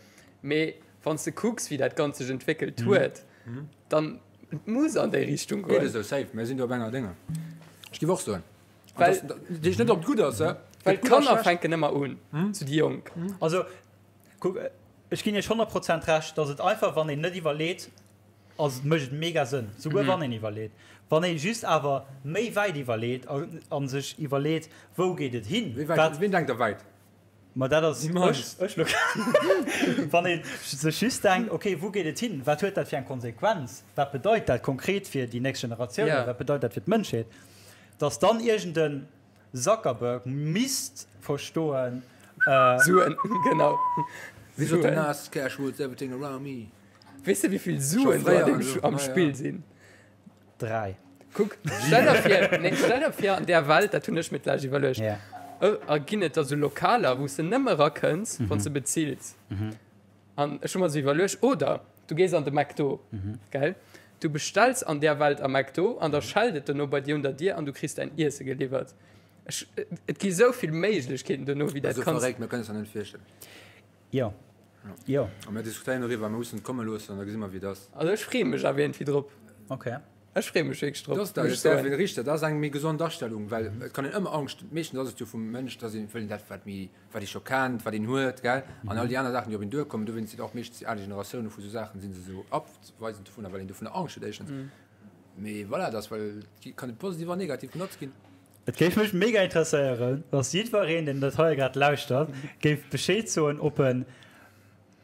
mee wann s de kucks, wéi dat Ganzt sech entwéckelt huet, dann et muss an déi Richtung Geet goen. esou, safe, mir sinn do op enger Dénge. Ech géif och soen, an Well- dass, dat heescht net, ob et gutt ass, hä? Well Gutt a d'Kanner schlecht. fänken ëmmer un, sou déi Jonk. Also, kuck, ech ginn Iech 100 Prozent Recht, dass et einfach, wann een net iwwerleet, ass, mécht et mega Sënn, souguer wann een iwwerleet. Wann ee just awer méi wäit iwwerleet a sech iwwerleet, wou geet et hin, Wéi wäit, wat, wien denkt da wäit? ma dat ass Déi ech, mannst. ech lo. Wann ee sech just denkt, okay, wou geet et hin, wat huet dat fir eng Konsequenz, wat bedeit dat konkret fir déi nächst Generatiounen, Ja. wat bedeit dat fir d'Mënschheet, dass dann iergend e Zuckerberg misst verstoen. Suen, genau. Wéi sot den Suen. Nas, Cash rules everything around me. Weess de wéivill Scho Suen do fréier an dem an am elo, Spill sinn? 3. Kuck, stell der vir, nee, stell der vir an där Welt, dat hunn ech mir d'lescht iwwerluecht, Ja. ë, a ginn et da sou Lokaler, wou s de nëmme erakënns, wann s de bezills. An ech hu mer sou iwwerluecht, oder du gees an de McDo, gell, du bestells an där Welt am McDo an da schellt et dono bei dir un der Dier an du kriss däin Iesse geliwwert. Ech, et gi sou vill Méiglechkeeten dono, wéi dat Esou kanns. verréckt, mir kënnen es nach net virstellen. Jo. Jo. A mir diskutéieren doriwwer, mir mussen et komme loossen an da gesi mer, wéi et ass. Also ech freeë mech awer iergendwéi drop. Ok. Ech freeë mech wierklech drop, Dat ass muss ech dat soen. ass richteg, dat ass eng méi gesond Astellung, well et kann een ëmmer Angscht, meeschtens ass et jo vum Mënsch, dass een wëll dat, wat méi, wat ee scho kennt, wat een huet, gell, an all déi aner Saachen, déi op een duerkommen. Dowéinst sinn och meeschtens déi al Generatioune vu sou Saachen, si se sou abweisend dovunner, well een dovunner Angscht huet éischtens. Mee voilà, dat ass, well et kann positiv an negativ benotzt ginn. Et géif mech mega interesséieren, dass jiddwereen, deen dat hei grad lauschtert, géif Bescheed soen, ob en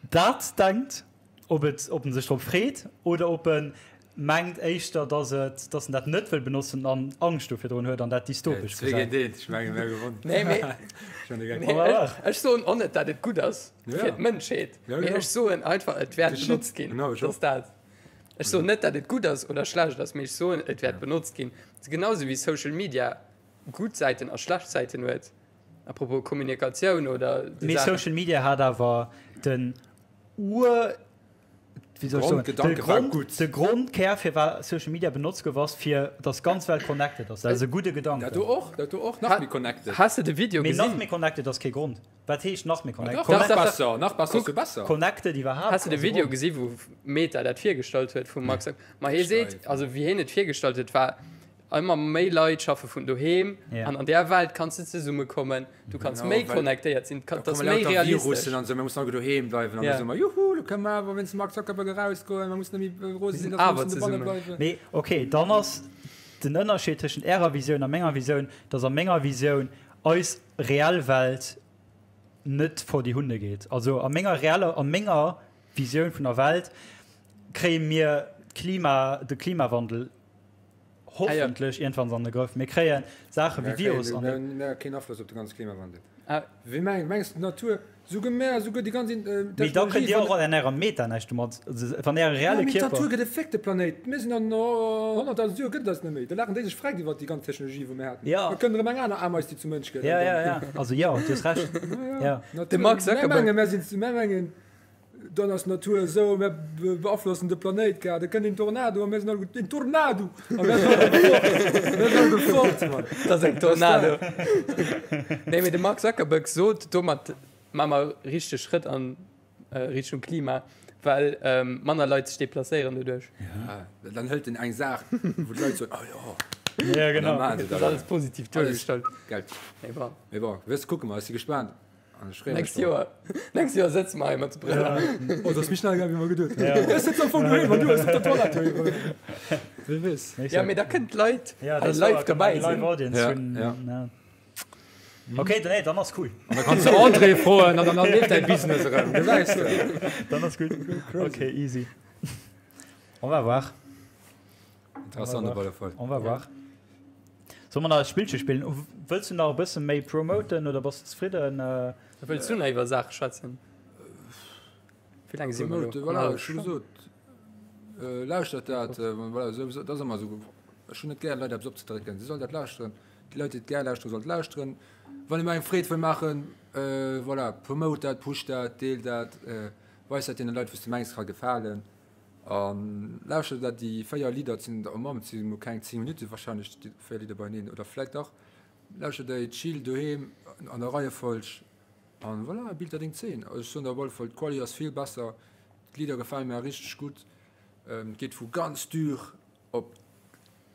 dat denkt, ob et, ob en sech drop freet oder ob en mengt éischter, dass et, dass en dat net wëll benotzen an Angscht do virdrun huet an dat dystopesch gesäit. Echt, ech mengen, mir hu gewonnen. Nee, mee, nee, ech, ech soen och net, dat et gutt ass fir d'Mënschheet, mee ech soen einfach, et wäert benotzt ginn. Dat ass dat. Ech soen net, dat et gutt ass oder schlecht ass, mee ech soen, et wäert benotzt ginn. Et ass genau sou wéi Social Media gutt Säiten a schlecht Säiten huet, à propos Kommunikatioun oder déi Mee Saachen. Social Media hat awer den Ur, wéi soll ech soen, de Grondgedanke war Grond, gutt. de Grondkär firwat Social Media benotzt gouf, ass fir dass d'ganz Welt connected ass. Dat ass e gudde Gedanken. Dat do och, dat do och, nach méi connected. Has de de Video Mee nach gesinn? méi connected ass kee Grond. Wat heescht nach méi connected? Nach Dach, dach, besser, nach besser ass jo besser. Connected iwwerhaapt Has de de ass e Video Grond. gesi wou Meta dat virgestallt huet vum Mark Zuck? Ma hie seet, also wéi hien et virgestallt huet, war ëmmer méi Leit schaffe vun doheem Ja. an an där Welt kanns de zesummekommen, du kanns Genau, méi well connectéiert sinn, Da et ass komme méi lauter realistesch. Virussen an esou, mir mussen alleguer doheem bleiwen an Ja. da soe mer, juhu, lo kënne mer awer wéinst dem Mark Zuckerberg erausgoen, mer mussen net méi rose sinn, sinn dass mer awer mussen dobanne zesummen. bleiwen. Mee okay, dann ass den Ënnerscheed tëschent ärer Visioun a menger Visioun, dass a menger Visioun eis reell Welt net vor die Hunde geet. Also a menger reeller, a menger Visioun vun der Welt kréie mir d'Klima, de Klimawandel hoffentlech iergendwanns an de Grëff. Mir kréie Saache wéi Virus an de. Mir hu keen Afloss op de ganze Klimawandel. Ah. Wéi meng, mengs de d'Natur, souguer mär, souguer déi ganz Mee da kënnt Technologie Dir vun. och an Ärem Meta näischt domat, wann Äre Ja, reelle mee Kierper. d'Natur gëtt e Féck, de Planéit. Mir sinn an 100.000 Joer gëtt et eis net méi. Da laachen déi sech freck iwwert déi ganz Technologie, wou mir haten. Ja. Da kënnt erëm eng aner Ameis, déi zum Mënsch gëtt. Ja, an ja, dann. ja. Also jo, du hues Recht. Ja, Ja. Natur, De Mark mär Zuckerberg. mengen, mär sinn, mär mengen, Dann ass d'Natur esou, mär beaflossen de Planéit gar, da kënnt een Tornado a mär sinn alleguer, een Tornado! A mär sinn alleguer fort, mär sinn alleguer fort, Mann. Dat ass eng Tornado. Nee, mee de Mark Zuckerberg sot, domat maache mer richteg Schrëtt an Richtung Klima, well manner Leit sech deplacéieren doduerch. Ja, dann hëlt en eng Saach, wou d'Leit soen, oh jo. Ja, genau. An da maachen se Dat dat. ass alles positiv duergestallt. Gell. Mee bon. Mee bon, wëss, kucke mer, ech si gespaant. Nächst Joer, nächst Joer sëtze mer hei mat de Brëller. Oh, dat ass méi schnell gaangen, wéi mer geduet hunn. Ech sëtz am Fong doheem an du hues op der Toilette doheem. Wie weess. Ja, mee da kënnen d'Leit hei live dobäi sinn. Live Audience Ja, hunn. ja. Ja. Okay, dann, nee, dann ass cool. An da kanns de André froen an dann leeft däi Business erëm. Gesäis de. Dann ass gutt. Okay, easy. On va voir. Interessant op alle Fall. On va voir. Solle mer nach e Spillche spillen? Wëlls du nach e bësse méi promoten oder bass du zefridden? Wëlls du nach iwwer Saache schwätzen? Wéi laang si mer elo? Promoten, voilà, ech hu gesot, lauschtert dat, voilà, esou, dat ass ëmmer esou. Ech hunn net gär, Leit eppes opzedrécken. Si sollen dat lauschteren. Déi Leit, déi et gär lauschteren, sollen et lauschteren. Wann ee mer eng Freed wëll maachen, voilà, promote dat, push dat, deel dat, weis dat deene Leit, wou s de mengs, ka gefalen. An lauschtert dat déi 4 Lidder, et sinn der, oh Mamm, et si mol keng 10 Minutten wahrscheinlech, déi 4 Lidder beieneen, oder vläit dach, lauschtert déi chill doheem an der Reiefolg an voilà, bilt der deng Zeen. Also ech soen der op alle Fall, d'Quali ass vill besser, d'Lidder gefale mir richteg gutt, et geet vu ganz dur op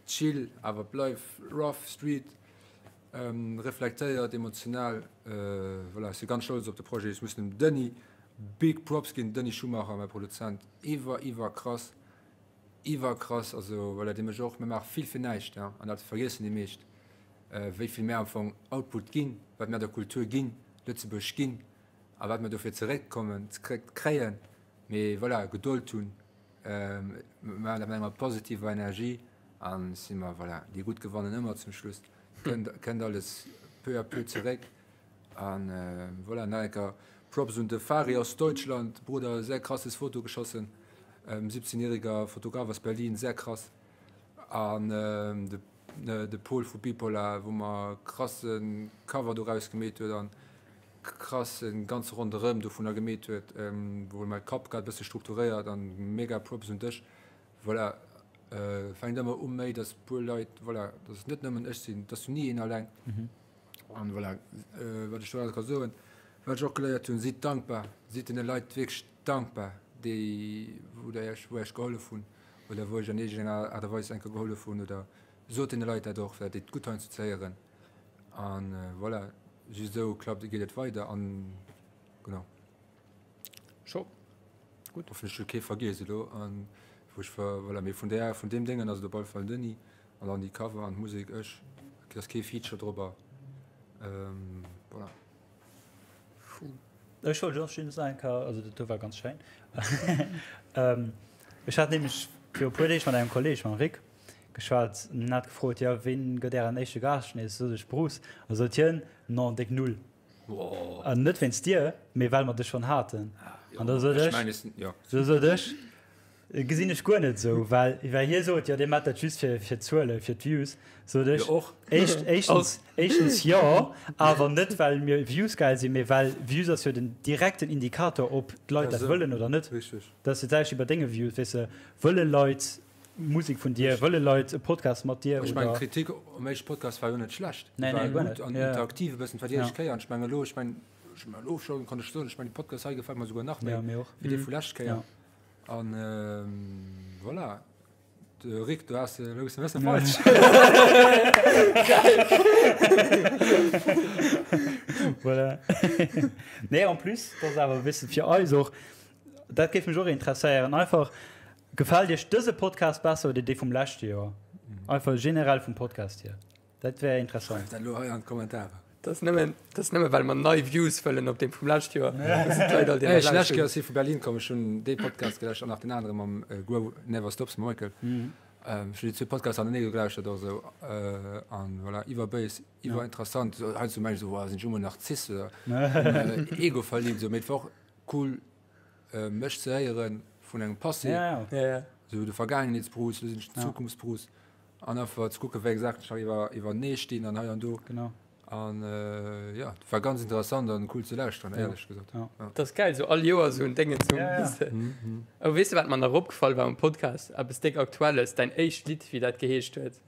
chill, awer bleift rough, street, reflektéiert, emotional, voilà, ech si ganz stolz op de Projet, ech muss dem Denis Big Props ginn, Denis Schumacher, mäi Produzent, iwwer iwwer krass, iwwer krass, also voilà, dee mécht och, mir maache vill fir näischt, ja, an dat vergiessen déi meescht, wéi vill mär am Fong Output ginn, wat mär der Kultur ginn, Lëtzebuerg ginn, a wat mir dofir zeréckkommen, zeréck kréien, mee voilà, Gedold hunn, mir maachen dat mat enger positiver Energie an si mer, voilà, déi Gutt gewannen ëmmer zum Schluss, kënnt kënnt alles peu à peu zeréck. An voilà, nach eng Kéier Props un de Fari aus Deutschland, Bruder, sehr krasses Foto geschossen, 17 jähriger Fotograf aus Berlin, sehr krass. An de de Pol vu Bipolar, wou mer krasse Cover doraus gemeet huet an krass en ganze Ronderëm dovunner gemeet huet, wou e mäi Kapp grad e bësse strukturéiert an mega Props un dech. Voilà, fänkt ëmmer u méi, dass puer Leit, voilà, dass et net nëmmen ech sinn, dass du ni een alleng. An voilà, wat ech doraus ka soen, wat ech och geléiert hunn, sidd dankbar, sidd deene Leit wierklech dankbar, déi wou der iech, wou iech gehollef hunn oder wou iech an iergendenger Aart a Weis eng Kéier gehollef hunn oder sot deene Leit dat och, well et deet gutt heiansdo ze héieren. An voilà, just esou klappt, geet et weider an genau. Scho gutt. Hoffentlech hu kee vergiess elo an wou ech ver voilà, mee vun där vun deem Déngen ass et op alle Fall Denis an dann déi Cover an d'Musek ech. Et ass kee Feature drobber. Voilà. Ech wollt och just nach eng Kéier, also dat do war ganz schéin. Ech hat nämlech viru e puer Deeg mat engem Kolleeg, mam Rick, geschwat an hien hat gefrot, jo ween gëtt ären éischte Gaascht? Nees sot ech Bruce a sot hien, non déck null. An net wéinst dir, mee well mer dech schonn haten. An da sot ech, da sot ech, gesinn ech guer net esou, well well hie sot, jo dir maacht dat just fir fir d'Zuelen, fir d'Views. Sot ech, éischt éischtens éischtens jo, awer net well mir viewsgeil sinn, mee well Views ass jo den direkten Indikator, ob d'Leit dat wëllen oder net. Dat ass jo d'selwecht wéi bei denge Views, weess de, wëlle Leit Musek vun dir, wëlle Leit e Podcast mat dir Ech mengen d'Kritik um éischte Podcast war jo net schlecht. Nee, nee, guer net. An interaktiv e bëssen, et war déi éischt Kéier an ech mengen elo, ech mengen ech mengen elo scho kann ech soen, ech mengen de Podcast hei gefält mer esouguer nach méi wéi dee vu lescht Kéier. An voilà, de Rick, du has elo e bësse falsch. Voilà. Nee, en plus, dat ass awer e bësse fir eis och, dat géif mech och interesséieren, einfach Gefält Iech dëse Podcast besser oder dee vum leschte Joer? Einfach generell vum Podcast hier. Dat wär interessant. Schreift dat elo hei an d'Kommentarer. Dat ass nëmmen, dat ass nëmmen well mer nei Views wëllen op deem vum lescht Joer. Dass d'Leit all deen Ech lescht Kéier ass hie vu Berlin komm. Ech hunn dee Podcast gelauschtert an nach deen anere mam Grow Never Stops, mam Michael. Ech hunn déi zwou Podcasts hannerneeë gelauschtert och esou. An voilà, iwwerbéis, iwwerinteressant. Heiansdo mengen ech esou, Woah, sinn ech ëmmer Narziss oder egoverliebt esou. Mee et war och cool. Mech ze héieren vun engem Passé, esou de Vergaangenheetsbruce, elo sinn ech den Zukunftsbruce, an einfach ze kucken, wéi eng Saachen nach iwwer iwwernee stinn an hei an do. An jo, et war ganz interessant an cool ze lauschteren, éierlech gesot. Dat ass gäil, esou all Joer esou en Déngen ze hunn, weess de. Oh, weess de, wat mer nach opgefall war um Podcast? Eppes déck Aktuelles, däin éischt Lidd, wéi dat geheescht huet.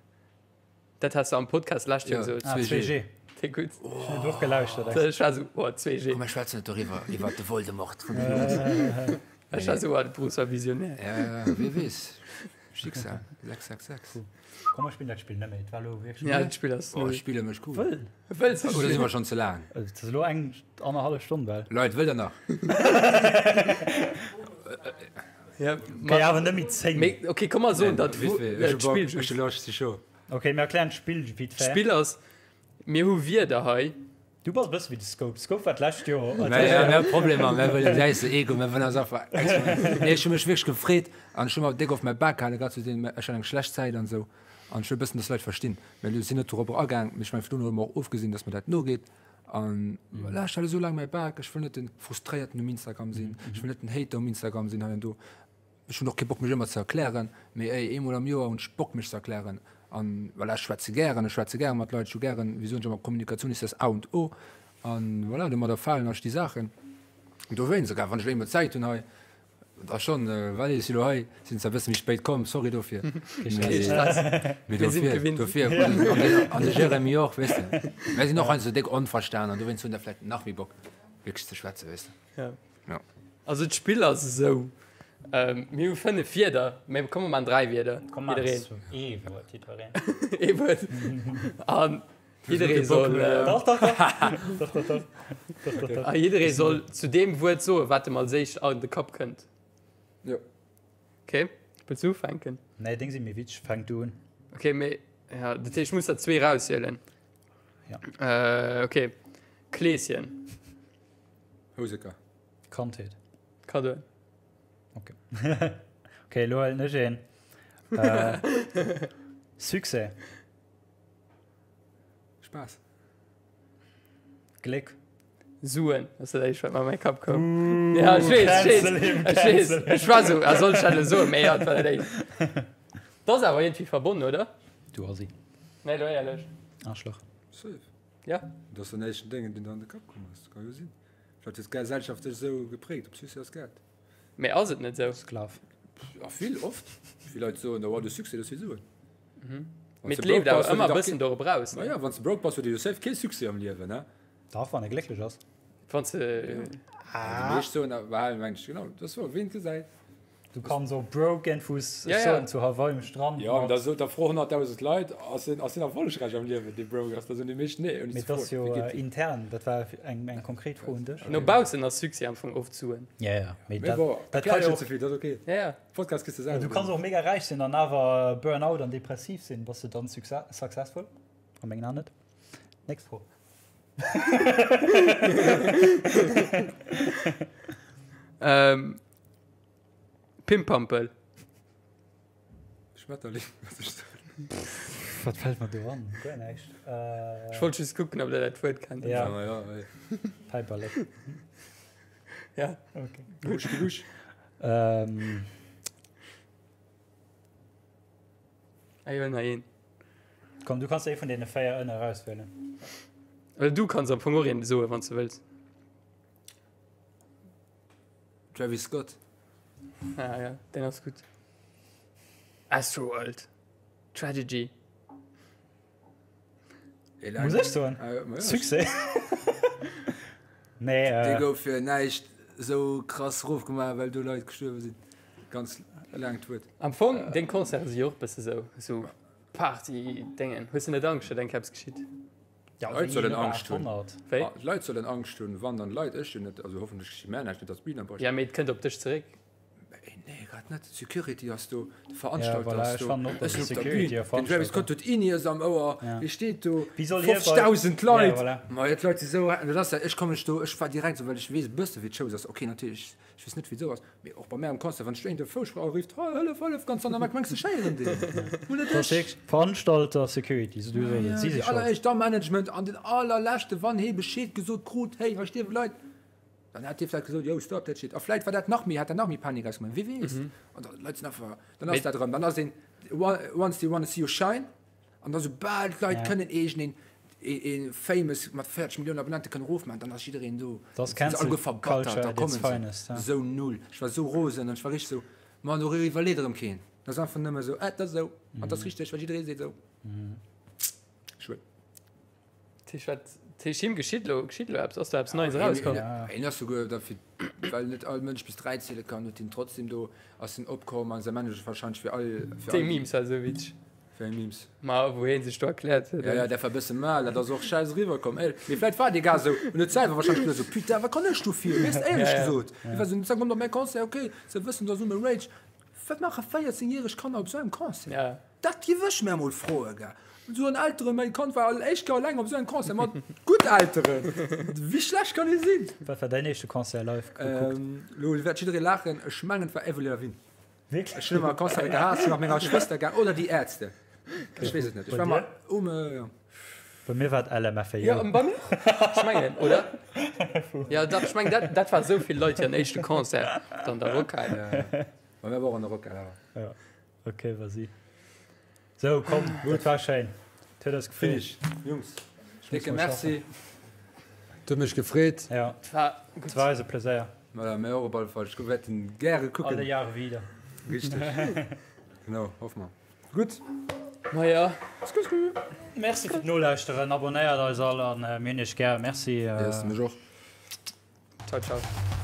Dat has de am Podcast lescht Joer gesot. Ah, 2G. Déi gutt. Ech hunn et och gelauschtert. Ech war esou, oh, 2G. Komm, mir schwätzen net doriwwer, iwwer de Voldemort vun den Ech war esou, oh, de Bruce war visionär. Ja, wie weess. Schicksal, 666. Komm, mer spillen dat Spill net méi. Et war elo wierklech. Ja, dat Spill ass. Oh, Spille mécht cool. Wëll. Wëlls de Oder si mer schonn ze laang? Et ass elo eng annerhallef Stonn bal. Leit, wëllt der nach? Ja, Okay, awer net méi 10. Mee, okay, komm mer soen dat Wéi vill? Ech hu Loscht, si scho. Okay, mir erklären d'Spill vite fait. D'Spill ass, mir hu Wierder hei. Du bass e bësse wéi de Scope. Scope war d'lescht Joer. Mä ja, mir hu Problemer, mir wëllen säisse Ego, mir wëllen eis einfach exprimen. Nee, ech hu mech wierklech gefreet an ech hu mer déck op mäi Bak gehalen, grad zu deem, ech hat eng schlecht Zäit an esou an ech wëll e bëssen, dass d'Leit verstinn. Mä mir sinn net dorobber agaang, mee ech mengen, vun do un hu mer och ofgesinn, dass mer dat nogeet. An voilà, ech hale sou laang mäi Bak, ech wëll net de Frustréierten um Instagram sinn, ech wëll net den Hater um Instagram sinn hei an do. Ech hunn och kee Bock mech ëmmer ze erklären, mee ey, eemol am Joer hunn ech Bock mech ze erklären. An voilà, ech schwätze gären, ech schwätze gäre mat Leit, ech hu gären, wéi soen ech ëmmer, Kommunikatioun ist das A und O. An voilà, domadder falen ech déi Saachen. Dowéinst, sogar wann ech elo eemol Zäit hunn hei, Da schon, well ech si lo hei, sinn zwar bësse méi spéit komm, sorry dofir. Mee dofir, dofir, an de Jeremy och, weess de. Mär sinn och heiansdo déck onverstan an dowéinst hunn der vläicht nach méi Bock wierklech ze schwätzen, weess de. Ja. Ja. Also d'Spill ass esou, mir hu 5 Wierder, mee komm mer maachen 3 Wierder. Komm mer maachen ee Wuert jiddwereen. Ee Wuert. An Jidderee soll, Dach, dach, dach. Dach, dach, dach. Dach, dach, dach. A jidderee soll zu deem Wuert soen, wat em als éischt an de Kapp kënnt. Jo. Okay, wëlls du ufänken? Nee, deng si méi witzeg. Fänk du un. Okay, mee ja, dat heescht, ech muss der zwee rauswielen. Ja. Äh, okay. Kleeschen. Houseker. Kandheet. Kaddoen. Okay. Okay, elo huelen ech een. Äh, Succès. Spaass. Gléck. Suen, ass dat éischt wat mer an mäi Kapp koum. Ja, ech weess, ech weess, ech weess. Ech war esou, ah, soll ech dat elo soen? Mee ja, et war dat éischt. Dat ass awer iergendwéi verbonnen, oder? Du Assi. Nee, lo éierlech. Arschloch. Safe. Ja. Dat ass den éischten Déngen, deen der an de Kapp komm ass. Ka jo sinn. Vläicht huet d'Gesellschaft dech esou geprägt, op Succès ass Geld. Mee ass et net esou? Sklav. A vill, oft. Vill Leit soen, oh, de Succès, dat ass wéi Suen. Mee et leeft awer ëmmer e bëssen dorop raus, ne? Ma ja, wann s de broke bass, huet ee jo safe kee Succès am Liewen, ne? Dach, wann e glécklech ass. Wann s de. Déi meescht soen awer, mengen ech, genau, dat ass wouer, ween et gesäit. Du kanns och broke ginn, Fuss, ech soen zu Hawaii um Strand. Jo, da sot da fro 100.000 Leit, ass en ass en erfollegräich am Liewen, dee broke ass? Da soen déi meescht nee, ouni Mee ze et ass froen, jo wéi geet dir? intern, dat war eng konkret Fro un dech. No baussen ass Succès am Fong oft Suen. Ja, ja, mee Mee dat, bon, dat erklär ka ech jo net ze vill, dat ass ok. Ja, ja. Podcast kriss de selwer Du kanns un. och mega räich sinn an awer Burnout an depressiv sinn. Bass de dann successful? A mengen Aen net. Nächst Fro. Ähm. Pimpampel. Schmetterling, was ich soen. Wat fällt mer do an? Guer näischt. Äh, Ech wollt just kucken, ob der dat Wuert kennt. Ja. Ja, ja, ey. Päiperlek. Ja. Okay. Gusch, gusch. Ähm, Ah, jo, nach een. komm, du kanns ee vun deene 4 ënne erauswielen. Oder du kanns am Fong och een soen, wann s du wëlls. Travis Scott. Ah ja, den ass gutt. Astroworld. Tragedy. Muss ech soen? Ah, Succès. Nee, Dee äh, gouf fir näischt esou krass rofgemaach, well do Leit gestuerwe sinn. Ganz laangt Wuert. Am Fong, deng Concerte si jo och e bësse sou, sou Party-Déngen. Hues de net Angscht, datt eng Kéier eppes geschitt? Ja, Leit sollen Angscht hunn. Wéi? D'Leit sollen Angscht hunn, wann dann Leit, ech hunn net, also hoffentlech geschitt mär näischt, net datt d'Bühn abrécht. Ja, mee et kënnt op dech zeréck. Mee nee, grad net. D'Security ass do, de Veranstalter Ja, voilà, ass ech do, fannen och, ech datt sinn op der Security Bühn, a den Travis Veranstalter. Scott huet In-Ears am Ouer, Ja. hie steet do, Wéi soll hie bei- 50.000 Leit. Ja, voilà. Ma jo, d'Leit si sou, dat ass dat, ech kommen ech do, ech war direkt esou, well ech weess e bësse wéi d'Shows ass, okay, natierlech, Ech weess net wéi esou ass, mee och bei mär am Concert, wann ech iergend e Fousch brauch, rifft hei Hëllef, Hëllef, ganz an der Mack, mengs de ech héieren deen? Mol net ech. Veranstalter, Security, sou du soss et, si si Déi schold. alleréischt, da Management an den allerleschte, wann hee Bescheed gesot krut, hey, hei stierwe Leit, dann hätt hie vläicht gesot, yo, stop that shit. A vläicht war dat nach méi, hätt dat nach méi Panik ausgemaach, wie weess. An da, d'Leit sinn einfach, dann ass dat erëm, dann ass een, once they wanna see you shine, An da soubal d'Leit kënnen eegen een famous mat 40 Milliounen Abonnente kënnen erofmaachen, dann ass jiddereen do. Dat ass Dann sinn se alleguer Cancel verbattert, Culture da at its kommen se. finest, ja. Esou null. Ech war esou rosen an ech war richteg esou, ma do iwwerleet erëm keen. Dat ass einfach nëmme esou, eh, dat ass esou an dat ass richteg, well jidderee seet esou. Schued. Tisch, wat Tisch, him geschitt lo, geschitt lo eppes? Ass do eppes Neies erauskomm? Hien ass souguer derfir, well net all Mënsch bis 3 ziele kann, huet hien trotzdem do, ass hien opkomm an säi Manager wahrscheinlech fir all, fir Déi all. Memes war esou witzeg. Wéi eng Memes? Ma wou hien sech do erkläert huet. Ja, ja, dat war bësse mal, dat ass och scheiss eriwwerkomm, éierlech. Mee vläit war dee Gars esou, en huet selwer wahrscheinlech geduecht esou, Putain, wat kann ech dofir, weess de, éierlech Ja, ja. gesot. Hie war esou, da kommt op mäi Concert, okay, se wëssen, dass um e Rage. Wat maache 14 järeg Kanner op esou engem Concert? Ja. Dat giff ech mär mol froen, gell. Sou an Elteren, mäin Kand war all éischt Kéier alleng op sou engem Concert mat gutt Elteren. Wéi schlecht kann ee sinn? Wat war däin éischte Concert live gekuckt? Lo wäert jidderee laachen, ech mengen et war Avril Lavigne. Wierklech? Ech hunn ëmmer Concerte gehaasst, sinn mat menger Schwëster gaang, oder déi Ärzte. Ech weess et net. Ech war mat um, jo. Bei mir war et LMFAO. Jo, bei mir och. Ech mengen, oder? Jo, dach, ech mengen, dat, dat war sou vill Leit hiren éischte Concert an der Rockhal. Bei mir war och an der Rockhal, awer. Jo. Ok, vas-y. Sou, komm, dat war schéin. Et huet eis gefreet. Finish, Jungs. Décke Merci. Et huet mech gefreet. Ja, et war eis e Pleséier. Voilà, mir och op alle Fall. Ech wäert en gäre kucken. Alle Jahre wieder. Richteg. Genau, hoffe mer. Gutt. Maja. Sku, sku. Merci fir d'Nolauschteren. Abonnéiert eis all an mir hunn iech gär. Merci. Yes, mech och. Ciao, ciao.